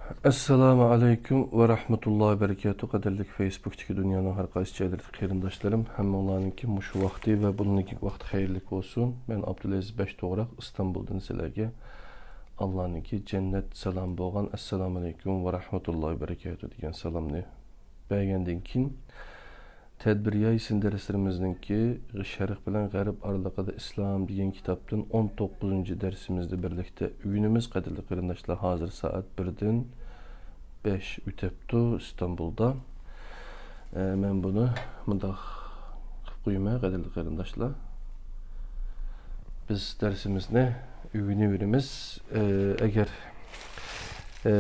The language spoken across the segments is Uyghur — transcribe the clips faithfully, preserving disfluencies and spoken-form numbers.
ئەسسالامۇ ئەلەيكۇم ۋە رەھمەتۇللاھى ۋە بەرىكاتۇھ. قەدىرلىك فېيسبۇكتىكى دۇنيانىڭ ھەر قايسى جايلىرىدىكى قېرىنداشلىرىم، ھەممىڭلارنىڭكى مۇشۇ ۋاقتى ۋە بۇندىن كېيىنكى ۋاقتى خەيرلىك بولسۇن. مەن ئابدۇلئەزىز بەش توغراق ئىستانبۇلدىن سىلەرگە ئاللانىڭكى جەننەت سالامى بولغان ئەسسالامۇ ئەلەيكۇم ۋە رەھمەتۇللاھى ۋە بەرىكاتۇھ دېگەن سالامنى بەرگەندىن كېيىن، تەدبىر يايسىن دەرسلىرىمىزنىڭكى شەرق بىلەن غەرب ئارىلىقىدا ئىسلام دېگەن كىتابتىن ئون توققۇزىنچى دەرسىمىزنى بىرلىكتە ئۆگىنىمىز، قەدىرلىك قېرىنداشلار. ھازىر سائەت بىردىن بەش ئۆتەپتۇ ئىستانبۇلدا. ئە، مەن بۇنى مۇنداق قىلىپ قويىمەن، قەدىرلىك قېرىنداشلار. بىز دەرسىمىزنى ئۆگىنىۋېرىمىز. ئە، ئەگەر، ئە،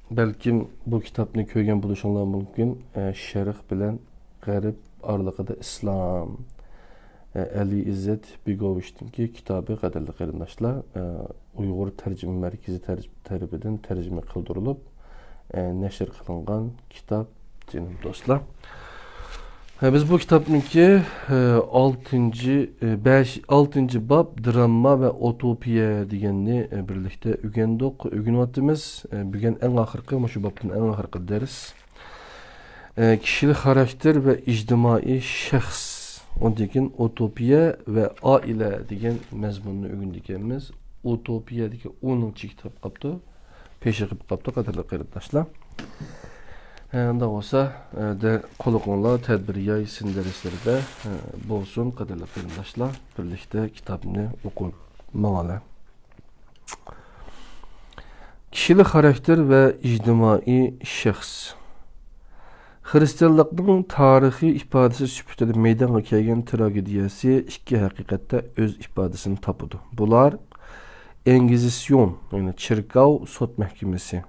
بەلكىم بۇ كىتابنى كۆرگەن بولۇشۇڭلار مۇمكىن. ئە، شەرق بىلەن غەرب ئارىلىقىدا ئىسلام. ئە، ئەلى ئىززەت بېگوۋىچنىڭكى كىتابى، قەدىرلىك قېرىنداشلار. ئە، ئۇيغۇر تەرجىمە مەركىزى تەرج-، تەرىپىدىن تەرجىمە قىلدۇرۇلۇپ، ئە، نەشر قىلىنغان كىتاب، جېنىم دوستلار. ئە، بىز بۇ كىتابنىڭكى، ئە، ئالتىنچى، ئە، بەش، ئالتىنچى باب دىرامما ۋە ئۇتوپىيە دېگەننى، ئە، بىرلىكتە ئۆگەندۇق، ئۆگىنىۋاتىمىز. ئە، بۈگۈن ئەڭ ئاخىرقى، مۇشۇ بابتىن ئەڭ ئاخىرقى دەرس. ئە، كىشىلىك خاراكتېر ۋە ئىجتىمائىي شەخس، ئۇندىن كېيىن ئۇتوپىيە ۋە ئائىلە دېگەن مەزمۇننى ئۆگىنىدىكەنمىز. ئۇتوپىيەدىكى ئۇنىڭ چېكى تېپىپ قاپتۇ، پېشى قېپىپ قاپتۇ، قەدىرلىك قېرىنداشلار. ئە، ئۇنداق بولسا، ئە، دە-، قۇلىقىڭلار تەدبىر يايسىن دەرسلىرىدە، ئە، بولسۇن، قەدىرلىك قېرىنداشلار. بىرلىكتە كىتابنى ئوقۇپ ماڭالا. كىشىلىك خاراكتېر ۋە ئىجتىمائىي شەخس. خىرىستىيانلىقنىڭ تارىخىي ئىپادىسى سۈپىتىدە مەيدانغا كەلگەن تراگېدىيەسى ئىككى ھەقىقەتتە ئۆز ئىپادىسىنى تاپىدۇ. بۇلار ئىنكىزىسيون، يەنى چېركاۋ سوت مەھكىمىسى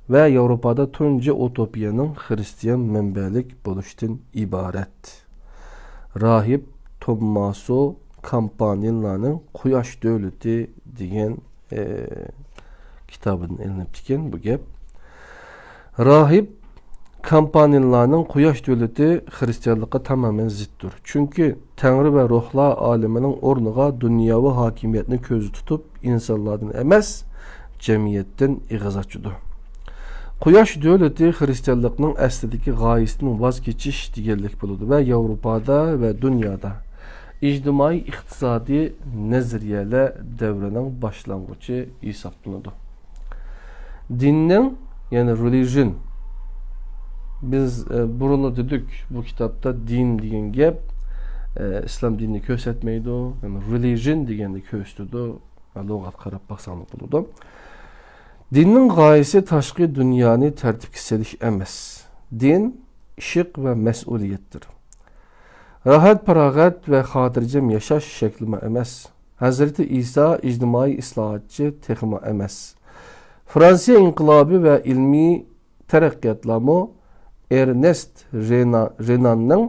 ۋە ياۋروپادا تۇنجى ئۇتوپىيەنىڭ خىرىستىيان مەنبەلىك بولۇشىدىن ئىبارەت. راھىب تومماسو كامپانىللانىڭ قۇياش دۆلىتى دېگەن، ئە، كىتابىدىن ئېلىنىپتىكەن بۇ گەپ. راھىب كامپانىللانىڭ قۇياش دۆلىتى خىرىستىيانلىققا تامامەن زىتتۇر. چۈنكى تەڭرى ۋە روھلار ئالىمىنىڭ ئورنىغا دۇنياۋى ھاكىمىيەتنى كۆزدە تۇتۇپ، ئىنسانلاردىن ئەمەس، جەمئىيەتتىن ئېغىز ئاچىدۇ. قۇياش دۆلىتى خىرىستىيانلىقنىڭ ئەسلىدىكى غايىسىدىن ۋاز كېچىش دېگەنلىك بولىدۇ ۋە ياۋروپادا ۋە دۇنيادا ئىجتىمائىي ئىقتىسادىي نەزەرىيەلەر دەۋرىنىڭ باشلانغۇچى ھېسابلىنىدۇ. دىننىڭ، يەنى religion، بىز، ئە، بۇرۇنلا دېدۇق، بۇ كىتابتا دىن دېگەن گەپ، ئە، ئىسلام دىنىنى كۆرسەتمەيدۇ، يەنى religion دېگەننى كۆرسىتىدۇ. لۇغەت قاراپ باقساڭلار بولىدۇ. دىننىڭ غايىسى تاشقى دۇنيانى تەرتىپكە سېلىش ئەمەس. دىن ئىشق ۋە مەسئۇلىيەتتۇر. راھەت-پاراغەت ۋە خاتىرجەم ياشاش شەكلىمۇ ئەمەس. ھەزرىتى ئىسا ئىجتىمائىي ئىسلاھاتچى تېخىمۇ ئەمەس. فرانسىيە ئىنقىلابى ۋە ئىلمىي تەرەققىياتلارمۇ ئېرنېست رېنا-، رېناننىڭ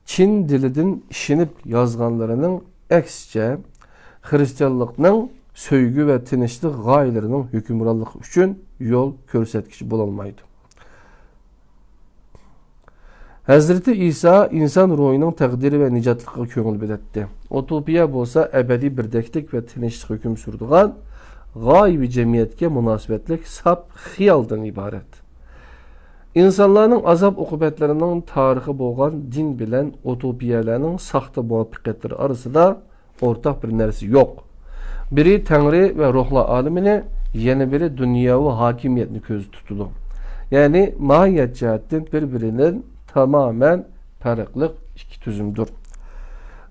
چىن دىلىدىن ئىشىنىپ يازغانلىرىنىڭ ئەكسىچە، خىرىستىيانلىقنىڭ سۆيگۈ ۋە تىنچلىق غايىلىرىنىڭ ھۆكۈمرانلىقى ئۈچۈن يول كۆرسەتكۈچى بولالمايدۇ. ھەزرىتى ئىسا ئىنسان روھىنىڭ تەقدىرى ۋە نىجاتلىقىغا كۆڭۈل بۆلەتتى. ئۇتوپىيە بولسا ئەبەدىي بىردەكلىك ۋە تىنچلىق ھۆكۈم سۈرىدىغان غايىۋى جەمئىيەتكە مۇناسىۋەتلىك ساپ خىيالدىن ئىبارەت. ئىنسانلارنىڭ ئازاب-ئوقۇبەتلىرىنىڭ تارىخى بولغان دىن بىلەن ئۇتوپىيەلەرنىڭ ساختا مۇۋەپپەقىيەتلىرى ئارىسىدا ئورتاق بىر نەرسە يوق. بىرى تەڭرى ۋە روھلار ئالىمىنى، يەنە بىرى دۇنياۋى ھاكىمىيەتنى كۆزدە تۇتىدۇ. يەنى ماھىيەت جەھەتتىن بىر-بىرىدىن تامامەن پەرقلىق ئىككى تۈزۈمدۇر.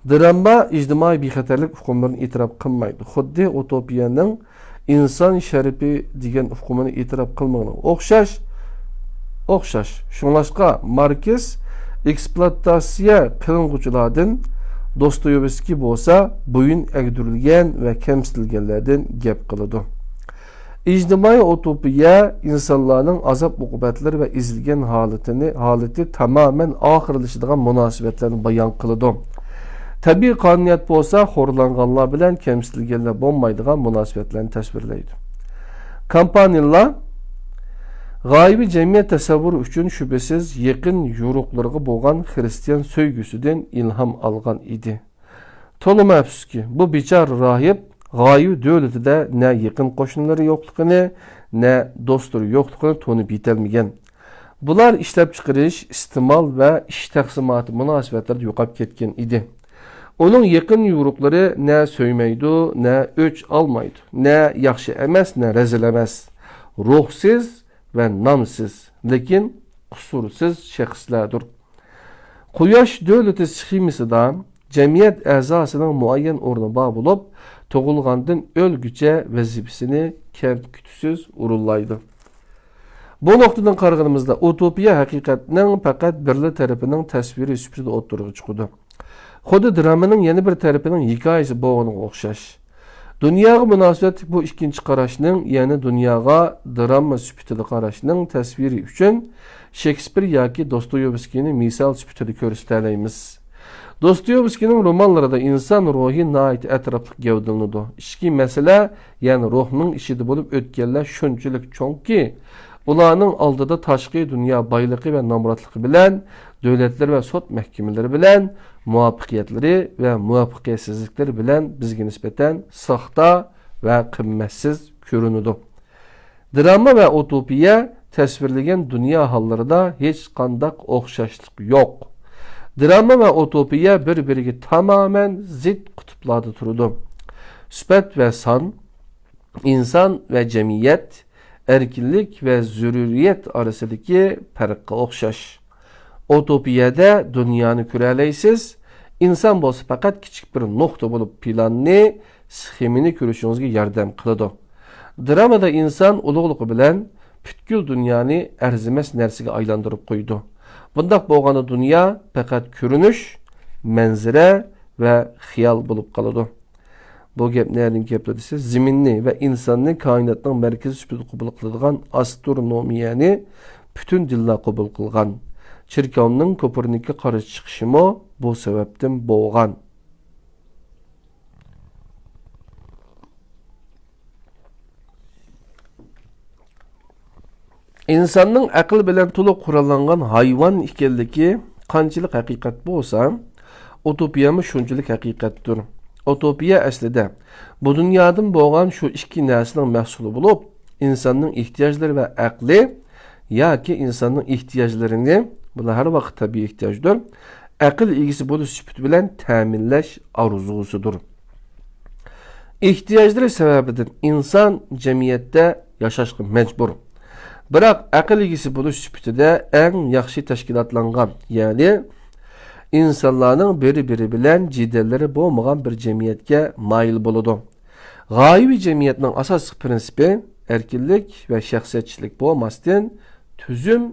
دىرامما ئىجتىمائىي بىخەتەرلىك ئۇقۇملىرىنى ئېتىراپ قىلمايدۇ. خۇددى ئۇتوپىيەنىڭ ئىنسان شەرىپى دېگەن ئۇقۇمىنى ئېتىراپ قىلمىغىنىغا ئوخشاش، ئوخشاش. شۇڭلاشقا ماركس ئېكسپلۇئاتاتسىيە قىلىنغۇچىلاردىن، دوستويېۋسكىي بولسا بويۇن ئەگدۈرۈلگەن ۋە كەمسىتىلگەنلەردىن گەپ قىلىدۇ. ئىجتىمائىي ئۇتوپىيە ئىنسانلارنىڭ ئازاب-ئوقۇبەتلىرى ۋە ئېزىلگەن ھالىتىنى، ھالىتى تامامەن ئاخىرلىشىدىغان مۇناسىۋەتلەرنى بايان قىلىدۇ. تەبىئىي قانۇنىيەت بولسا خورلانغانلار بىلەن كەمسىتىلگەنلەر بولمايدىغان مۇناسىۋەتلەرنى تەسۋىرلەيدۇ. كامپانىللار غايىۋى جەمئىيەت تەسەۋۋۇرى ئۈچۈن شۈبھىسىز يېقىن يورۇقلىرىغا بولغان خىرىستىيان سۆيگۈسىدىن ئىلھام ئالغان ئىدى. تولىمۇ ئەپسۇسكى، بۇ بىچارە راھىب غايىۋى دۆلىتىدە نە يېقىن قوشنىلىرى يوقلۇقىنى، نە دوستلىرى يوقلۇقىنى تونۇپ يېتەلمىگەن. بۇلار ئىشلەپچىقىرىش، ئىستېمال ۋە ئىش تەقسىماتى مۇناسىۋەتلىرىدە يوقاپ كەتكەن ئىدى. ئۇنىڭ يېقىن يورۇقلىرى نە سۆيمەيدۇ، نە ئۆچ ئالمايدۇ، نە ياخشى ئەمەس، نە رەزىل ئەمەس. روھسىز ۋە نامسىز، لېكىن قۇسۇرسىز شەخسلەردۇر. قۇياش دۆلىتى سخېمىسىدا جەمئىيەت ئەزاسىنىڭ مۇئەييەن ئورنى بار بولۇپ، تۇغۇلغاندىن ئۆلگۈچە ۋەزىپىسىنى كەم-كۈتۈسىز ئورۇنلايدۇ. بۇ نۇقتىدىن قارىغىنىمىزدا، ئۇتوپىيە ھەقىقەتنىڭ پەقەت بىرلا تەرىپىنىڭ تەسۋىرى سۈپىتىدە ئوتتۇرىغا چىقىدۇ. خۇددى دراممىنىڭ يەنە بىر تەرىپىنىڭ ھېكايىسى بولغىنىغا ئوخشاش. دۇنياغا مۇناسىۋەتلىك بۇ ئىككىنچى قاراشنىڭ، يەنى دۇنياغا درامما سۈپىتىدە قاراشنىڭ تەسۋىرى ئۈچۈن شېكسپىر ياكى دوستويېۋسكىينى مىسال سۈپىتىدە كۆرسىتەلەيمىز. دوستويېۋسكىينىڭ رومانلىرىدا ئىنسان روھى ناھايىتى ئەتراپلىق گەۋدىلىنىدۇ. ئىچكى مەسىلە، يەنى روھنىڭ ئىچىدە بولۇپ ئۆتكەنلەر شۇنچىلىك چوڭكى، ئۇلارنىڭ ئالدىدا تاشقى دۇنيا بايلىقى ۋە نامراتلىقى بىلەن، دۆلەتلەر ۋە سوت مەھكىمىلىرى بىلەن، مۇۋەپپەقىيەتلىرى ۋە مۇۋەپپەقىيەتسىزلىكلىرى بىلەن بىزگە نىسبەتەن ساختا ۋە قىممەتسىز كۆرۈنىدۇ. دىراما ۋە ئۇتوپىيە تەسۋىرلىگەن دۇنيا ھاللىرىدا ھېچقانداق ئوخشاشلىق يوق. دىراما ۋە ئۇتوپىيە بىر-بىرىگە تامامەن زىت قۇتۇپلاردا تۇرىدۇ. سۈپەت ۋە سان، ئىنسان ۋە جەمئىيەت، ئەركىنلىك ۋە زۆرۈرىيەت ئارىسىدىكى پەرققە ئوخشاش. ئۇتوپىيەدە دۇنيانى كۆرەلەيسىز، ئىنسان بولسا پەقەت كىچىك بىر نۇقتا بولۇپ، پىلاننى، سخېمىنى كۆرۈشىڭىزگە ياردەم قىلىدۇ. درامىدا ئىنسان ئۇلۇغلۇقى بىلەن پۈتكۈل دۇنيانى ئەرزىمەس نەرسىگە ئايلاندۇرۇپ قويىدۇ. بۇنداق بولغاندا دۇنيا پەقەت كۆرۈنۈش، مەنزىرە ۋە خىيال بولۇپ قالىدۇ. بۇ گەپ نەدىن كەپتۇ دېسە، زېمىننى ۋە ئىنساننى كائىناتنىڭ مەركىزى سۈپىتىدە قوبۇل قىلىدىغان ئاسترونومىيەنى پۈتۈن دىنلار قوبۇل قىلغان. چېركاۋنىڭ كوپېرنىككە قارشى چىقىشىمۇ بۇ سەۋەبتىن بولغان. ئىنساننىڭ ئەقىل بىلەن تولۇق قوراللانغان ھايۋان ئىكەنلىكى قانچىلىك ھەقىقەت بولسا، ئۇتوپىيەمۇ شۇنچىلىك ھەقىقەتتۇر. ئۇتوپىيە ئەسلىدە بۇ دۇنيادىن بولغان شۇ ئىككى نەرسىنىڭ مەھسۇلى بولۇپ، ئىنساننىڭ ئېھتىياجلىرى ۋە ئەقلى ياكى ئىنساننىڭ ئېھتىياجلىرىنى، بۇلار ھەر ۋاقىت تەبىئىي ئېھتىياجدۇر، ئەقىل ئىگىسى بولۇش سۈپىتى بىلەن تەمىنلەش ئارزۇسىدۇر. ئېھتىياجلىرى سەۋەبىدىن ئىنسان جەمئىيەتتە ياشاشقا مەجبۇر. بىراق ئەقىل ئىگىسى بولۇش سۈپىتىدە ئەڭ ياخشى تەشكىلاتلانغان، يەنى ئىنسانلارنىڭ بىر-بىرى بىلەن جېدەللىرى بولمىغان بىر جەمئىيەتكە مايىل بولىدۇ. غايىۋى جەمئىيەتنىڭ ئاساسلىق پىرىنسىپى ئەركىنلىك ۋە شەخسىيەتچىلىك بولماستىن، تۈزۈم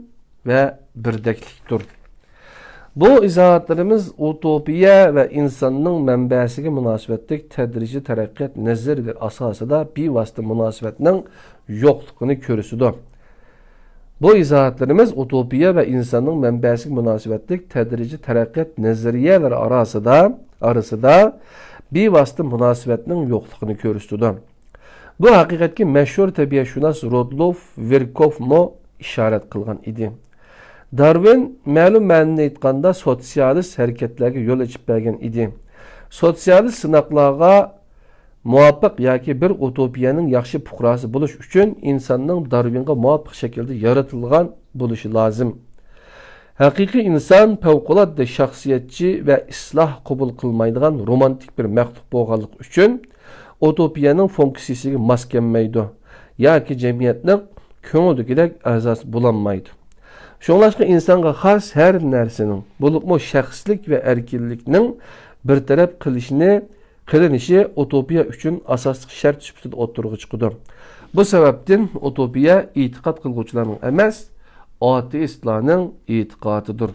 ۋە بىردەكلىكتۇر. بۇ ئىزاھاتلىرىمىز ئۇتوپىيە ۋە ئىنساننىڭ مەنبەسىگە مۇناسىۋەتلىك تەدرىجىي تەرەققىيات نەزەرىيەلىرى ئاساسىدا بىۋاسىتە مۇناسىۋەتنىڭ يوقلۇقىنى كۆرسىتىدۇ. بۇ ئىزاھاتلىرىمىز ئۇتوپىيە ۋە ئىنساننىڭ مەنبەسىگە مۇناسىۋەتلىك تەدرىجىي تەرەققىيات نەزەرىيەلىرى ئاراسىدا، ئارىسىدا بىۋاسىتە مۇناسىۋەتنىڭ يوقلۇقىنى كۆرسىتىدۇ. بۇ ھەقىقەتكە مەشھۇر تەبىئەتشۇناس رۇدولف ۋىركوفمۇ ئىشارەت قىلغان ئىدى. دارۋىن مەلۇم مەنىدە ئېيتقاندا سوتسىيالىست ھەرىكەتلەرگە يول ئېچىپ بەرگەن ئىدى. سوتسىيالىست سىناقلارغا مۇۋاپىق ياكى بىر ئۇتوپىيەنىڭ ياخشى پۇقراسى بولۇش ئۈچۈن ئىنساننىڭ دارۋىنغا مۇۋاپىق شەكىلدە يارىتىلغان بولۇشى لازىم. ھەقىقىي ئىنسان پەۋقۇلئاددە شەخسىيەتچى ۋە ئىسلاھ قوبۇل قىلمايدىغان رومانتىك بىر مەخلۇق بولغانلىقى ئۈچۈن، ئۇتوپىيەنىڭ فۇنكسىيىسىگە ماس كەلمەيدۇ ياكى جەمئىيەتنىڭ كۆڭلىدىكىدەك ئەزاسى بولالمايدۇ. شۇڭلاشقا ئىنسانغا خاس ھەر نەرسىنىڭ، بولۇپمۇ شەخسلىك ۋە ئەركىنلىكنىڭ بىر تەرەپ قىلىشنى، قىلىنىشى ئۇتوپىيە ئۈچۈن ئاساسلىق شەرت سۈپىتىدە ئوتتۇرىغا چىقىدۇ. بۇ سەۋەبتىن ئۇتوپىيە ئېتىقاد قىلغۇچىلارنىڭ ئەمەس، ئاتېئىستلارنىڭ ئېتىقادىدۇر.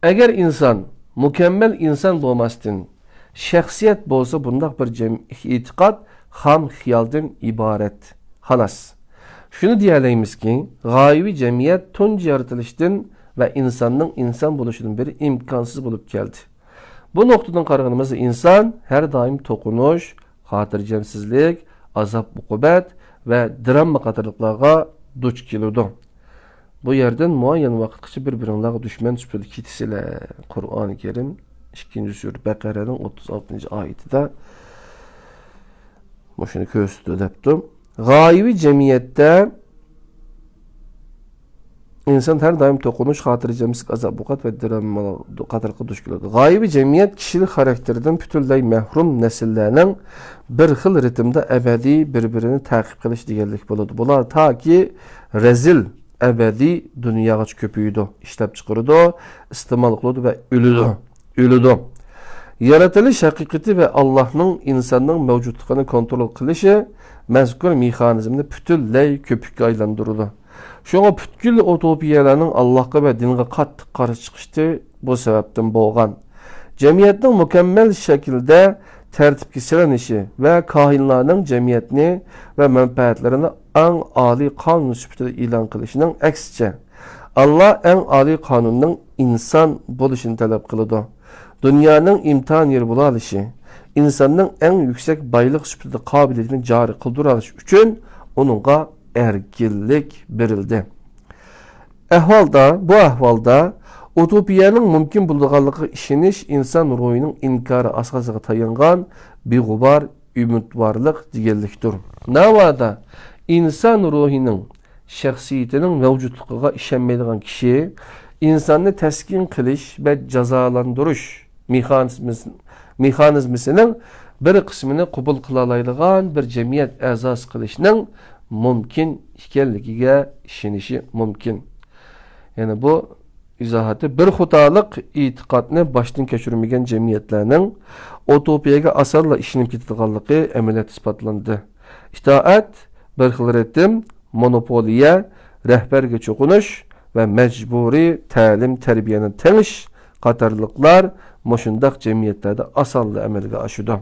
ئەگەر ئىنسان مۇكەممەل ئىنسان بولماستىن، شەخسىيەت بولسا، بۇنداق بىر جەم-، ئېتىقاد خام خىيالدىن ئىبارەت. خالاس. شۇنى دېيەلەيمىزكى، غايىۋى جەمئىيەت تۇنجى يارىتىلىشتىن ۋە ئىنساننىڭ ئىنسان بولۇشىدىن بېرى ئىمكانسىز بولۇپ كەلدى. بۇ نۇقتىدىن قارىغىنىمىزدا، ئىنسان ھەر دائىم توقۇنۇش، خاتىرجەمسىزلىك، ئازاب-ئوقۇبەت ۋە دىرامما قاتارلىقلارغا دۇچ كېلىدۇ. بۇ يەردىن مۇئەييەن ۋاقىتقىچە بىر-بىرىڭلارغا دۈشمەن سۈپىتىدە كېتىسىلەر. قۇرئانى كەرىم ئىككىنچى سۈرە بەقەرەنىڭ ئوتتۇز ئالتىنچى ئايىتىدە مۇشۇنى كۆرسىتىدۇ دەپتۇ. غايىۋى جەمئىيەتتە ئىنسان ھەر دائىم توقۇنۇش، خاتىرجەمسىزلىك، ئازاب-ئوقۇبەت ۋە دىراممىلار قاتارلىققا دۇچ كېلىدۇ. غايىۋى جەمئىيەت كىشىلىك خاراكتېرىدىن پۈتۈنلەي مەھرۇم نەسىللەرنىڭ بىر خىل رىتىمدا ئەبەدىي بىر-بىرىنى تەقىب قىلىش دېگەنلىك بولىدۇ. بۇلار تاكى رەزىل ئەبەدىي دۇنياغىچە كۆپىيىدۇ، ئىشلەپچىقىرىدۇ، ئىستېمال قىلىدۇ ۋە ئۆلىدۇ. ئۆلىدۇ. يارىتىلىش ھەقىقىتى ۋە ئاللاھنىڭ ئىنساننىڭ مەۋجۇتلۇقىنى كونترول قىلىشى مەزكۇر مېخانىزمنى پۈتۈنلەي كۆپۈككە ئايلاندۇرىدۇ. شۇڭا پۈتكۈل ئۇتوپىيەلەرنىڭ ئاللاھقا ۋە دىنغا قاتتىق قارشى چىقىشى بۇ سەۋەبتىن بولغان. جەمئىيەتنىڭ مۇكەممەل شەكىلدە تەرتىپكە سېلىنىشى ۋە كاھىنلارنىڭ جەمئىيەتنى ۋە مەنپەئەتلىرىنى ئەڭ ئالىي قانۇن سۈپىتىدە ئېلان قىلىشىنىڭ ئەكسىچە، ئاللا ئەڭ ئالىي قانۇننىڭ ئىنسان بولۇشىنى تەلەپ قىلىدۇ. دۇنيانىڭ ئىمتىھان يېرى بولالىشى، ئىنساننىڭ ئەڭ يۈكسەك بايلىق سۈپىتىدە قابىلىيىتىنى جارى قىلدۇرالىشى ئۈچۈن ئۇنىڭغا ئەركىنلىك بېرىلدى. ئەھۋالدا، بۇ ئەھۋالدا ئۇتوپىيەنىڭ مۇمكىن بولىدىغانلىقىغا ئىشىنىش ئىنسان روھىنىڭ ئىنكارى ئاساسىغا تايانغان بىغۇبار ئۈمىدۋارلىق دېگەنلىكتۇر. ناۋادا ئىنسان روھىنىڭ، شەخسىيىتىنىڭ مەۋجۇتلۇقىغا ئىشەنمەيدىغان كىشى ئىنساننى تەسكىن قىلىش ۋە جازالاندۇرۇش مېخانىزمىسى-، مېخانىزمىسىنىڭ بىر قىسمىنى قوبۇل قىلالايدىغان بىر جەمئىيەت ئەزاسى قىلىشنىڭ مۇمكىن ئىكەنلىكىگە ئىشىنىشى مۇمكىن. يەنى بۇ ئىزاھاتى بىر خۇدالىق ئېتىقادنى باشتىن كەچۈرمىگەن جەمئىيەتلەرنىڭ ئۇتوپىيەگە ئاسانلا ئىشىنىپ كېتىدىغانلىقى ئەمەلىيەتتە ئىسپاتلاندى. ئىتائەت، بىر خىل رىتىم، مونوپولىيە، رەھبەرگە چوقۇنۇش ۋە مەجبۇرىي تەلىم-تەربىيەنى تېڭىش قاتارلىقلار مۇشۇنداق جەمئىيەتلەردە ئاسانلا ئەمەلگە ئاشىدۇ.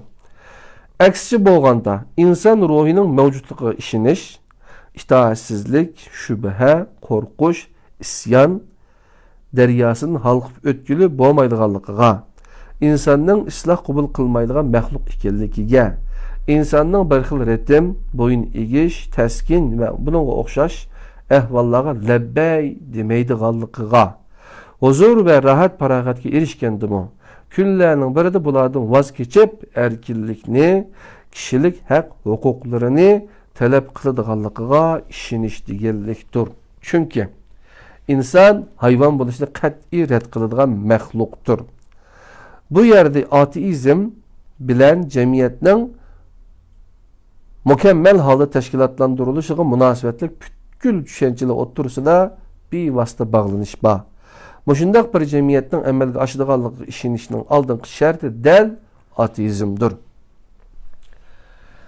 ئەكسىچە بولغاندا، ئىنسان روھىنىڭ مەۋجۇتلۇقىغا ئىشىنىش، ئىتائەتسىزلىك، شۈبھە، قورقۇش، ئىسيان دەرياسىدىن ھالقىپ ئۆتكىلى بولمايدىغانلىقىغا، ئىنساننىڭ ئىسلاھ قوبۇل قىلمايدىغان مەخلۇق ئىكەنلىكىگە، ئىنساننىڭ بىر خىل رىتىم، بويۇن ئېگىش، تەسكىن ۋە بۇنىڭغا ئوخشاش ئەھۋاللارغا لەببەي دېمەيدىغانلىقىغا، ھۇزۇر ۋە راھەت-پاراغەتكە ئېرىشكەندىمۇ، كۈنلەرنىڭ بىرىدە بۇلاردىن ۋاز كېچىپ، ئەركىنلىكنى، كىشىلىك ھەق-ھوقۇقلىرىنى تەلەپ قىلىدىغانلىقىغا ئىشىنىش دېگەنلىكتۇر. چۈنكى ئىنسان ھايۋان بولۇشنى قەتئىي رەت قىلىدىغان مەخلۇقتۇر. بۇ يەردە ئاتېئىزم بىلەن جەمئىيەتنىڭ مۇكەممەل ھالدا تەشكىلاتلاندۇرۇلۇشىغا مۇناسىۋەتلىك پۈتكۈل چۈشەنچىلەر ئوتتۇرىسىدا بىۋاسىتە باغلىنىش بار. مۇشۇنداق بىر جەمئىيەتنىڭ ئەمەلگە ئاشىدىغانلىقىغا ئىشىنىشنىڭ ئالدىنقى شەرتى دەل ئاتېئىزمدۇر.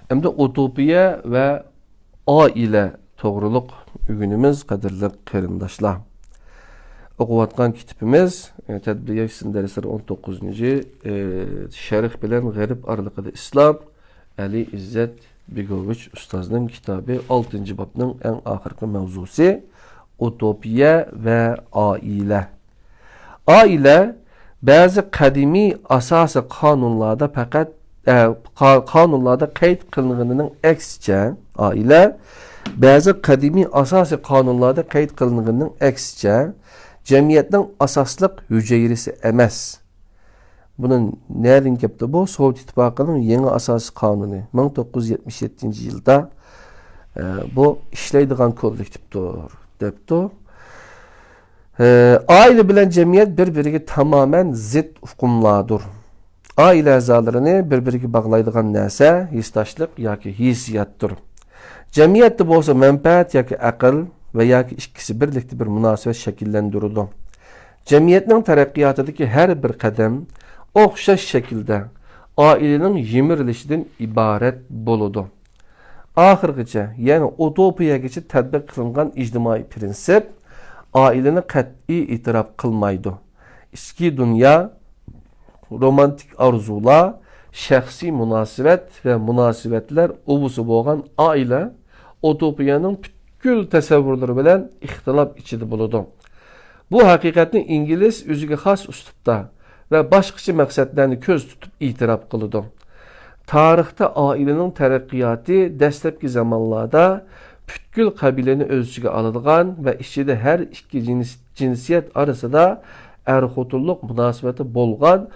ئەمدى ئۇتوپىيە ۋە ئائىلە توغرۇلۇق ئۆگىنىمىز، قەدىرلىك قېرىنداشلار. ئوقۇۋاتقان كىتىپىمىز، ئە، تەدبىر يەكشىسىنىڭ دەرسلىرى ئون توققۇزىنچى، ئە، شەرق بىلەن غەرب ئارىلىقىدا ئىسلام، ئەلى ئىززەت بېگوۋىچ ئۇستازنىڭ كىتابى، ئالتىنچى بابنىڭ ئەڭ ئاخىرقى مەۋزۇسى، ئۇتوپىيە ۋە ئائىلە. ئائىلە بەزى قەدىمىي ئاساسىي قانۇنلاردا پەقەت، ئە، قا-، قانۇنلاردا قەيت قىلىنغىنىنىڭ ئەكسىچە، ئائىلە بەزى قەدىمىي ئاساسىي قانۇنلاردا قەيت قىلىنغىنىنىڭ ئەكسىچە، جەمئىيەتنىڭ ئاساسلىق ھۈجەيرىسى ئەمەس. بۇنى نەدىن كەپتۇ؟ بۇ سوۋېت ئىتتىپاقىنىڭ يېڭى ئاساسىي قانۇنى، مىڭ توققۇز يۈز يەتمىش يەتتىنچى يىلدا، ئە، بۇ ئىشلەيدىغان كوللېكتىپتۇر، دەپتۇ. ئە، ئائىلە بىلەن جەمئىيەت بىر-بىرىگە تامامەن زىت ئۇقۇملاردۇر. ئائىلە ئەزالىرىنى بىر-بىرىگە باغلايدىغان نەرسە ھېسداشلىق ياكى ھېسسىياتتۇر. جەمئىيەتتە بولسا مەنپەئەت ياكى ئەقىل ۋە ياكى ئىككىسى بىرلىكتە بىر مۇناسىۋەت شەكىللەندۈرىدۇ. جەمئىيەتنىڭ تەرەققىياتىدىكى ھەر بىر قەدەم ئوخشاش شەكىلدە ئائىلىنىڭ يىمىرىلىشىدىن ئىبارەت بولىدۇ. ئاخىرغىچە، يەنى ئۇتوپىيەگىچە تەتبىق قىلىنغان ئىجتىمائىي پىرىنسىپ ئائىلىنى قەتئىي ئېتىراپ قىلمايدۇ. ئىچكى دۇنيا، رومانتىك ئارزۇلار، شەخسىي مۇناسىۋەت ۋە مۇناسىۋەتلەر ئۇۋىسى بولغان ئائىلە ئۇتوپىيەنىڭ پۈتكۈل تەسەۋۋۇرلىرى بىلەن ئىختىلاپ ئىچىدە بولىدۇ. بۇ ھەقىقەتنى ئىنگلىز ئۆزىگە خاس ئۇسلۇبتا ۋە باشقىچە مەقسەتلەرنى كۆزدە تۇتۇپ ئېتىراپ قىلىدۇ. تارىختا ئائىلىنىڭ تەرەققىياتى دەسلەپكى زامانلاردا پۈتكۈل قەبىلىنى ئۆز ئىچىگە ئالىدىغان ۋە ئىچىدە ھەر ئىككى جىنس-، جىنسىيەت ئارىسىدا ئەر-خوتۇنلۇق مۇناسىۋىتى بولغان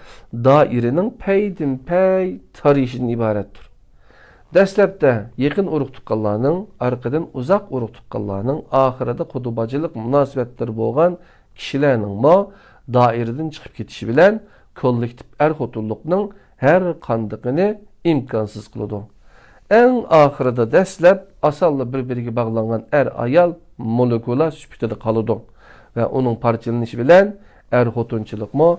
دائىرىنىڭ پەيدىنپەي تارىيىشىدىن ئىبارەتتۇر. دەسلەپتە يېقىن ئۇرۇق-تۇغقانلارنىڭ، ئارقىدىن ئۇزاق ئۇرۇق-تۇغقانلارنىڭ، ئاخىرىدا قۇدا-باجىلىق مۇناسىۋەتلىرى بولغان كىشىلەرنىڭمۇ دائىرىدىن چىقىپ كېتىشى بىلەن كوللېكتىپ ئەر-خوتۇنلۇقنىڭ ھەر قاندىقىنى ئىمكانسىز قىلىدۇ. ئەڭ ئاخىرىدا دەسلەپ ئاسانلا بىر-بىرىگە باغلانغان ئەر-ئايال مولېكۇلا سۈپىتىدە قالىدۇ ۋە ئۇنىڭ پارچىلىنىشى بىلەن ئەر-خوتۇنچىلىقمۇ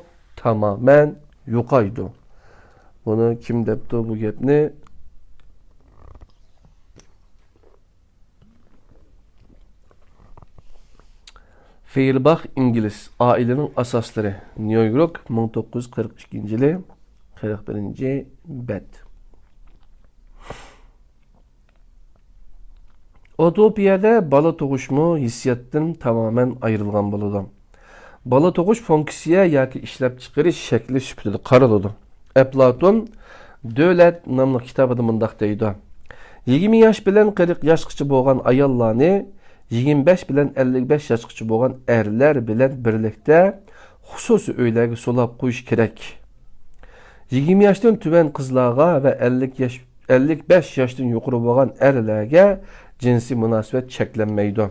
تامامەن يوقايدۇ. بۇنى كىم دەپتۇ بۇ گەپنى؟ فېيرباخ ئىنگلىز، ئائىلىنىڭ ئاساسلىرى، نيۇ يورك، مىڭ توققۇز يۈز قىرىق ئىككىنچى يىلى، قىرىق بىرىنچى بەت. ئۇتوپىيەدە بالا تۇغۇشمۇ ھېسسىياتتىن تامامەن ئايرىلغان بولىدۇ. بالا تۇغۇش فۇنكسىيە ياكى ئىشلەپچىقىرىش شەكلى سۈپىتىدە قارىلىدۇ. ئەپلاتون دۆلەت ناملىق كىتابىدا مۇنداق دەيدۇ: «يىگىرمە ياش بىلەن قىرىق ياشقىچە بولغان ئاياللارنى يىگىرمە بەش بىلەن ئەللىك بەش ياشقىچە بولغان ئەرلەر بىلەن بىرلىكتە خۇسۇسىي ئۆيلەرگە سولاپ قويۇش كېرەك. يىگىرمە ياشتىن تۆۋەن قىزلارغا ۋە ئەللىك ياش، ئەللىك بەش ياشتىن يۇقىرى بولغان ئەرلەرگە جىنسىي مۇناسىۋەت چەكلەنمەيدۇ.»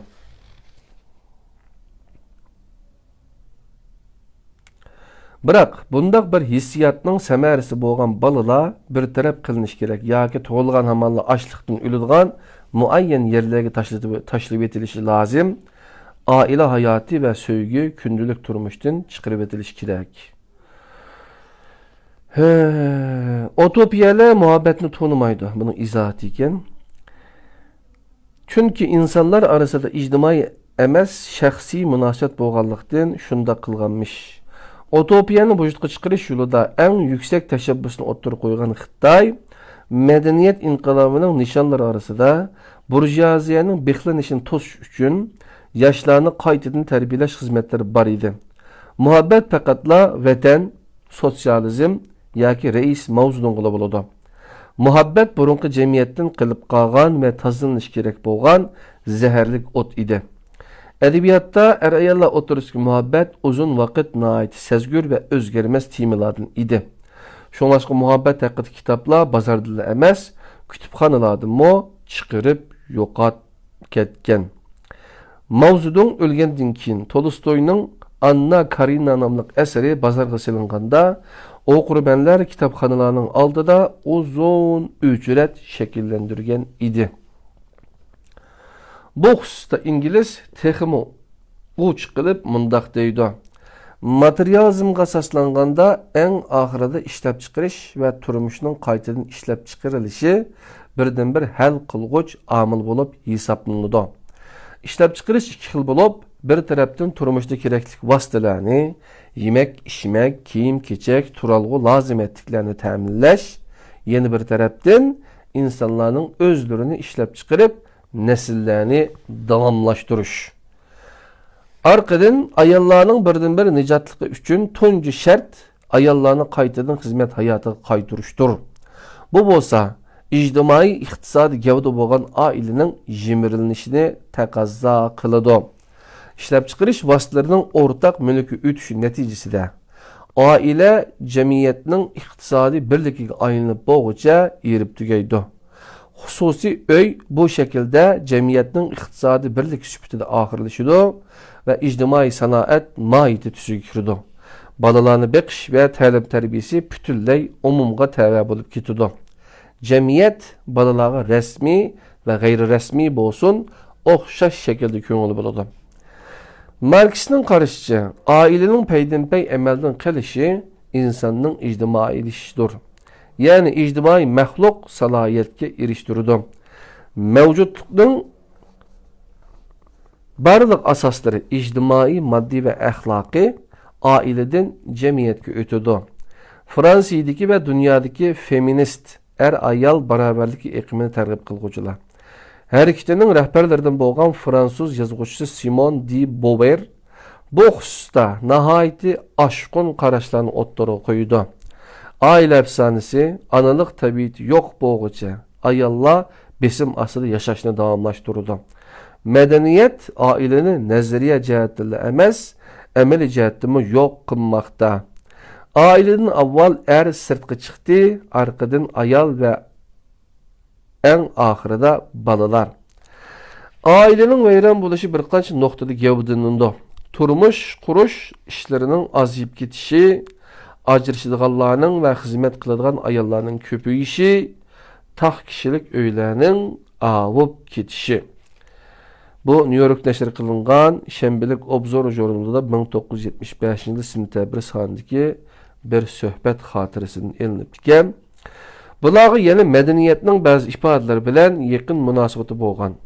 بىراق، بۇنداق بىر ھېسسىياتنىڭ سەمەرىسى بولغان بالىلار بىر تەرەپ قىلىنىشى كېرەك ياكى تۇغۇلغان ھامانلا ئاچلىقتىن ئۆلىدىغان مۇئەييەن يەرلەرگە تاشلىتىپ، تاشلىۋېتىلىشى لازىم. ئائىلە ھاياتى ۋە سۆيگۈ كۈندىلىك تۇرمۇشتىن چىقىرىۋېتىلىشى كېرەك. ھە، ئۇتوپىيەلەر مۇھەببەتنى تونۇمايدۇ. بۇنىڭ ئىزاھاتى ئىكەن. چۈنكى ئىنسانلار ئارىسىدا ئىجتىمائىي ئەمەس، شەخسىي مۇناسىۋەت بولغانلىقتىن شۇنداق قىلغانمىش. ئۇتوپىيەنى ۋۇجۇدقا چىقىرىش يولىدا ئەڭ يۈكسەك تەشەببۇسنى ئوتتۇرىغا قويغان خىتاي مەدەنىيەت ئىنقىلابىنىڭ نىشانلىرى ئارىسىدا بۇرژۇئازىيەنىڭ بىخلىنىشىنى توسۇش ئۈچۈن ياشلارنى قايتىدىن تەربىيەلەش خىزمەتلىرى بار ئىدى. مۇھەببەت پەقەتلا ۋەتەن، سوتسىيالىزم ياكى رەئىس ماۋزېدۇڭغىلا بولىدۇ. مۇھەببەت بۇرۇنقى جەمئىيەتتىن قېلىپ قالغان ۋە تازىلىنىشى كېرەك بولغان زەھەرلىك ئوت ئىدى. ئەدەبىياتتا ئەر-ئاياللار ئوتتۇرىسىدىكى مۇھەببەت ئۇزۇن ۋاقىت ناھايىتى سەزگۈر ۋە ئۆزگەرمەس تېمىلاردىن ئىدى. شۇڭلاشقا مۇھەببەت ھەققىدىكى كىتابلار بازاردىلا ئەمەس، كۇتۇپخانىلاردىنمۇ چىقىرىپ يوقات كەتكەن. ماۋزېدۇڭ ئۆلگەندىن كېيىن، تولستوينىڭ ئاننا كارېنىنا ناملىق ئەسىرى بازارغا سېلىنغاندا، ئوقۇرمەنلەر كىتابخانىلارنىڭ ئالدىدا ئۇزۇن ئۆچرەت شەكىللەندۈرگەن ئىدى. بۇ خۇسۇستا ئىنگلىز تېخىمۇ ئوچۇق قىلىپ مۇنداق دەيدۇ: «ماتېرىيالىزمغا ئاساسلانغاندا، ئەڭ ئاخىرىدا ئىشلەپچىقىرىش ۋە تۇرمۇشنىڭ قايتىدىن ئىشلەپچىقىرىلىشى بىردىنبىر ھەل قىلغۇچ ئامىل بولۇپ ھېسابلىنىدۇ.» ئىشلەپچىقىرىش ئىككى خىل بولۇپ، بىر تەرەپتىن تۇرمۇشتا كېرەكلىك ۋاسىتىلەرنى، يېمەك، ئىچمەك، كىيىم-كېچەك، تۇرالغۇ لازىمەتلىكلەرنى تەمىنلەش، يەنە بىر تەرەپتىن ئىنسانلارنىڭ ئۆزلىرىنى ئىشلەپچىقىرىپ، نەسىللەرنى داۋاملاشتۇرۇش. ئارقىدىن ئاياللارنىڭ بىردىنبىر نىجاتلىقى ئۈچۈن تۇنجى شەرت ئاياللارنى قايتىدىن خىزمەت ھاياتىغا قايتۇرۇشتۇر. بۇ بولسا ئىجتىمائىي ئىقتىسادىي گەۋدە بولغان ئائىلىنىڭ يىمىرىلىشىنى تەقەززا قىلىدۇ. ئىشلەپچىقىرىش ۋاسىتىلىرىنىڭ ئورتاق مۈلۈككە ئۆتۈشى نەتىجىسىدە، ئائىلە جەمئىيەتنىڭ ئىقتىسادىي بىرلىكىگە ئايلىنىپ بولغۇچە ئېرىپ تۈگەيدۇ. خۇسۇسىي ئۆي بۇ شەكىلدە جەمئىيەتنىڭ ئىقتىسادىي بىرلىكى سۈپىتىدە ئاخىرلىشىدۇ ۋە ئىجتىمائىي سانائەت ماھىيىتى تۈسىگە كىرىدۇ. بالىلارنى بېقىش ۋە تەلىم تەربىيىسى پۈتۈنلەي ئومۇمغا تەۋە بولۇپ كېتىدۇ. جەمئىيەت بالىلارغا رەسمىي ۋە غەيرىي رەسمىي بولسۇن، ئوخشاش شەكىلدە كۆڭۈل بۆلىدۇ. ماركسنىڭ قارىشىچە، ئائىلىنىڭ پەيدىنپەي ئەمەلدىن قېلىشى ئىنساننىڭ ئىجتىمائىيلىشىشىدۇر. يەنى ئىجتىمائىي مەخلۇق سالاھىيەتكە ئېرىشتۈرىدۇ. مەۋجۇتلۇقنىڭ بارلىق ئاساسلىرى، ئىجتىمائىي، ماددىي ۋە ئەخلاقىي، ئائىلىدىن جەمئىيەتكە ئۆتىدۇ. فرانسىيىدىكى ۋە دۇنيادىكى فېمىنىست ئەر-ئايال باراۋەرلىكى ئېقىمىنى تەرغىب قىلغۇچىلار ھەرىكىتىنىڭ رەھبەرلىرىدىن بولغان فرانسۇز يازغۇچىسى سىمون دى بوۋېر بۇ خۇسۇستا ناھايىتى ئاشقۇن قاراشلارنى ئوتتۇرىغا قويىدۇ. ئائىلە ئەپسانىسى، ئانىلىق تەبىئىتى يوق بولغۇچە، ئاياللار بېسىم ئاستىدا ياشاشنى داۋاملاشتۇرىدۇ. مەدەنىيەت ئائىلىنى نەزەرىيە جەھەتتىنلا ئەمەس، ئەمەلىي جەھەتتىنمۇ يوق قىلماقتا. ئائىلىدىن ئاۋۋال ئەر سىرتقا چىقتى، ئارقىدىن ئايال ۋە ئەڭ ئاخىرىدا بالىلار. ئائىلىنىڭ ۋەيران بولۇشى بىر قانچە نۇقتىدا گەۋدىلىنىدۇ. تۇرمۇش قۇرۇش ئىشلىرىنىڭ ئازىيىپ كېتىشى، ئاجرىشىدىغانلارنىڭ ۋە خىزمەت قىلىدىغان ئاياللارنىڭ كۆپىيىشى، تاق كىشىلىك ئۆيلەرنىڭ ئاۋۇپ كېتىشى. بۇ نيۇ يورك نەشر قىلىنغان شەنبىلىك ئوبزور ژۇرنىلىدا مىڭ توققۇز يۈز يەتمىش بەشىنچى يىل سېنتەبىر سانىدىكى بىر سۆھبەت خاتىرىسىدىن ئېلىنىپتىكەن. بۇلارغا يەنە مەدەنىيەتنىڭ بەزى ئىپادىلىرى بىلەن يېقىن مۇناسىۋىتى بولغان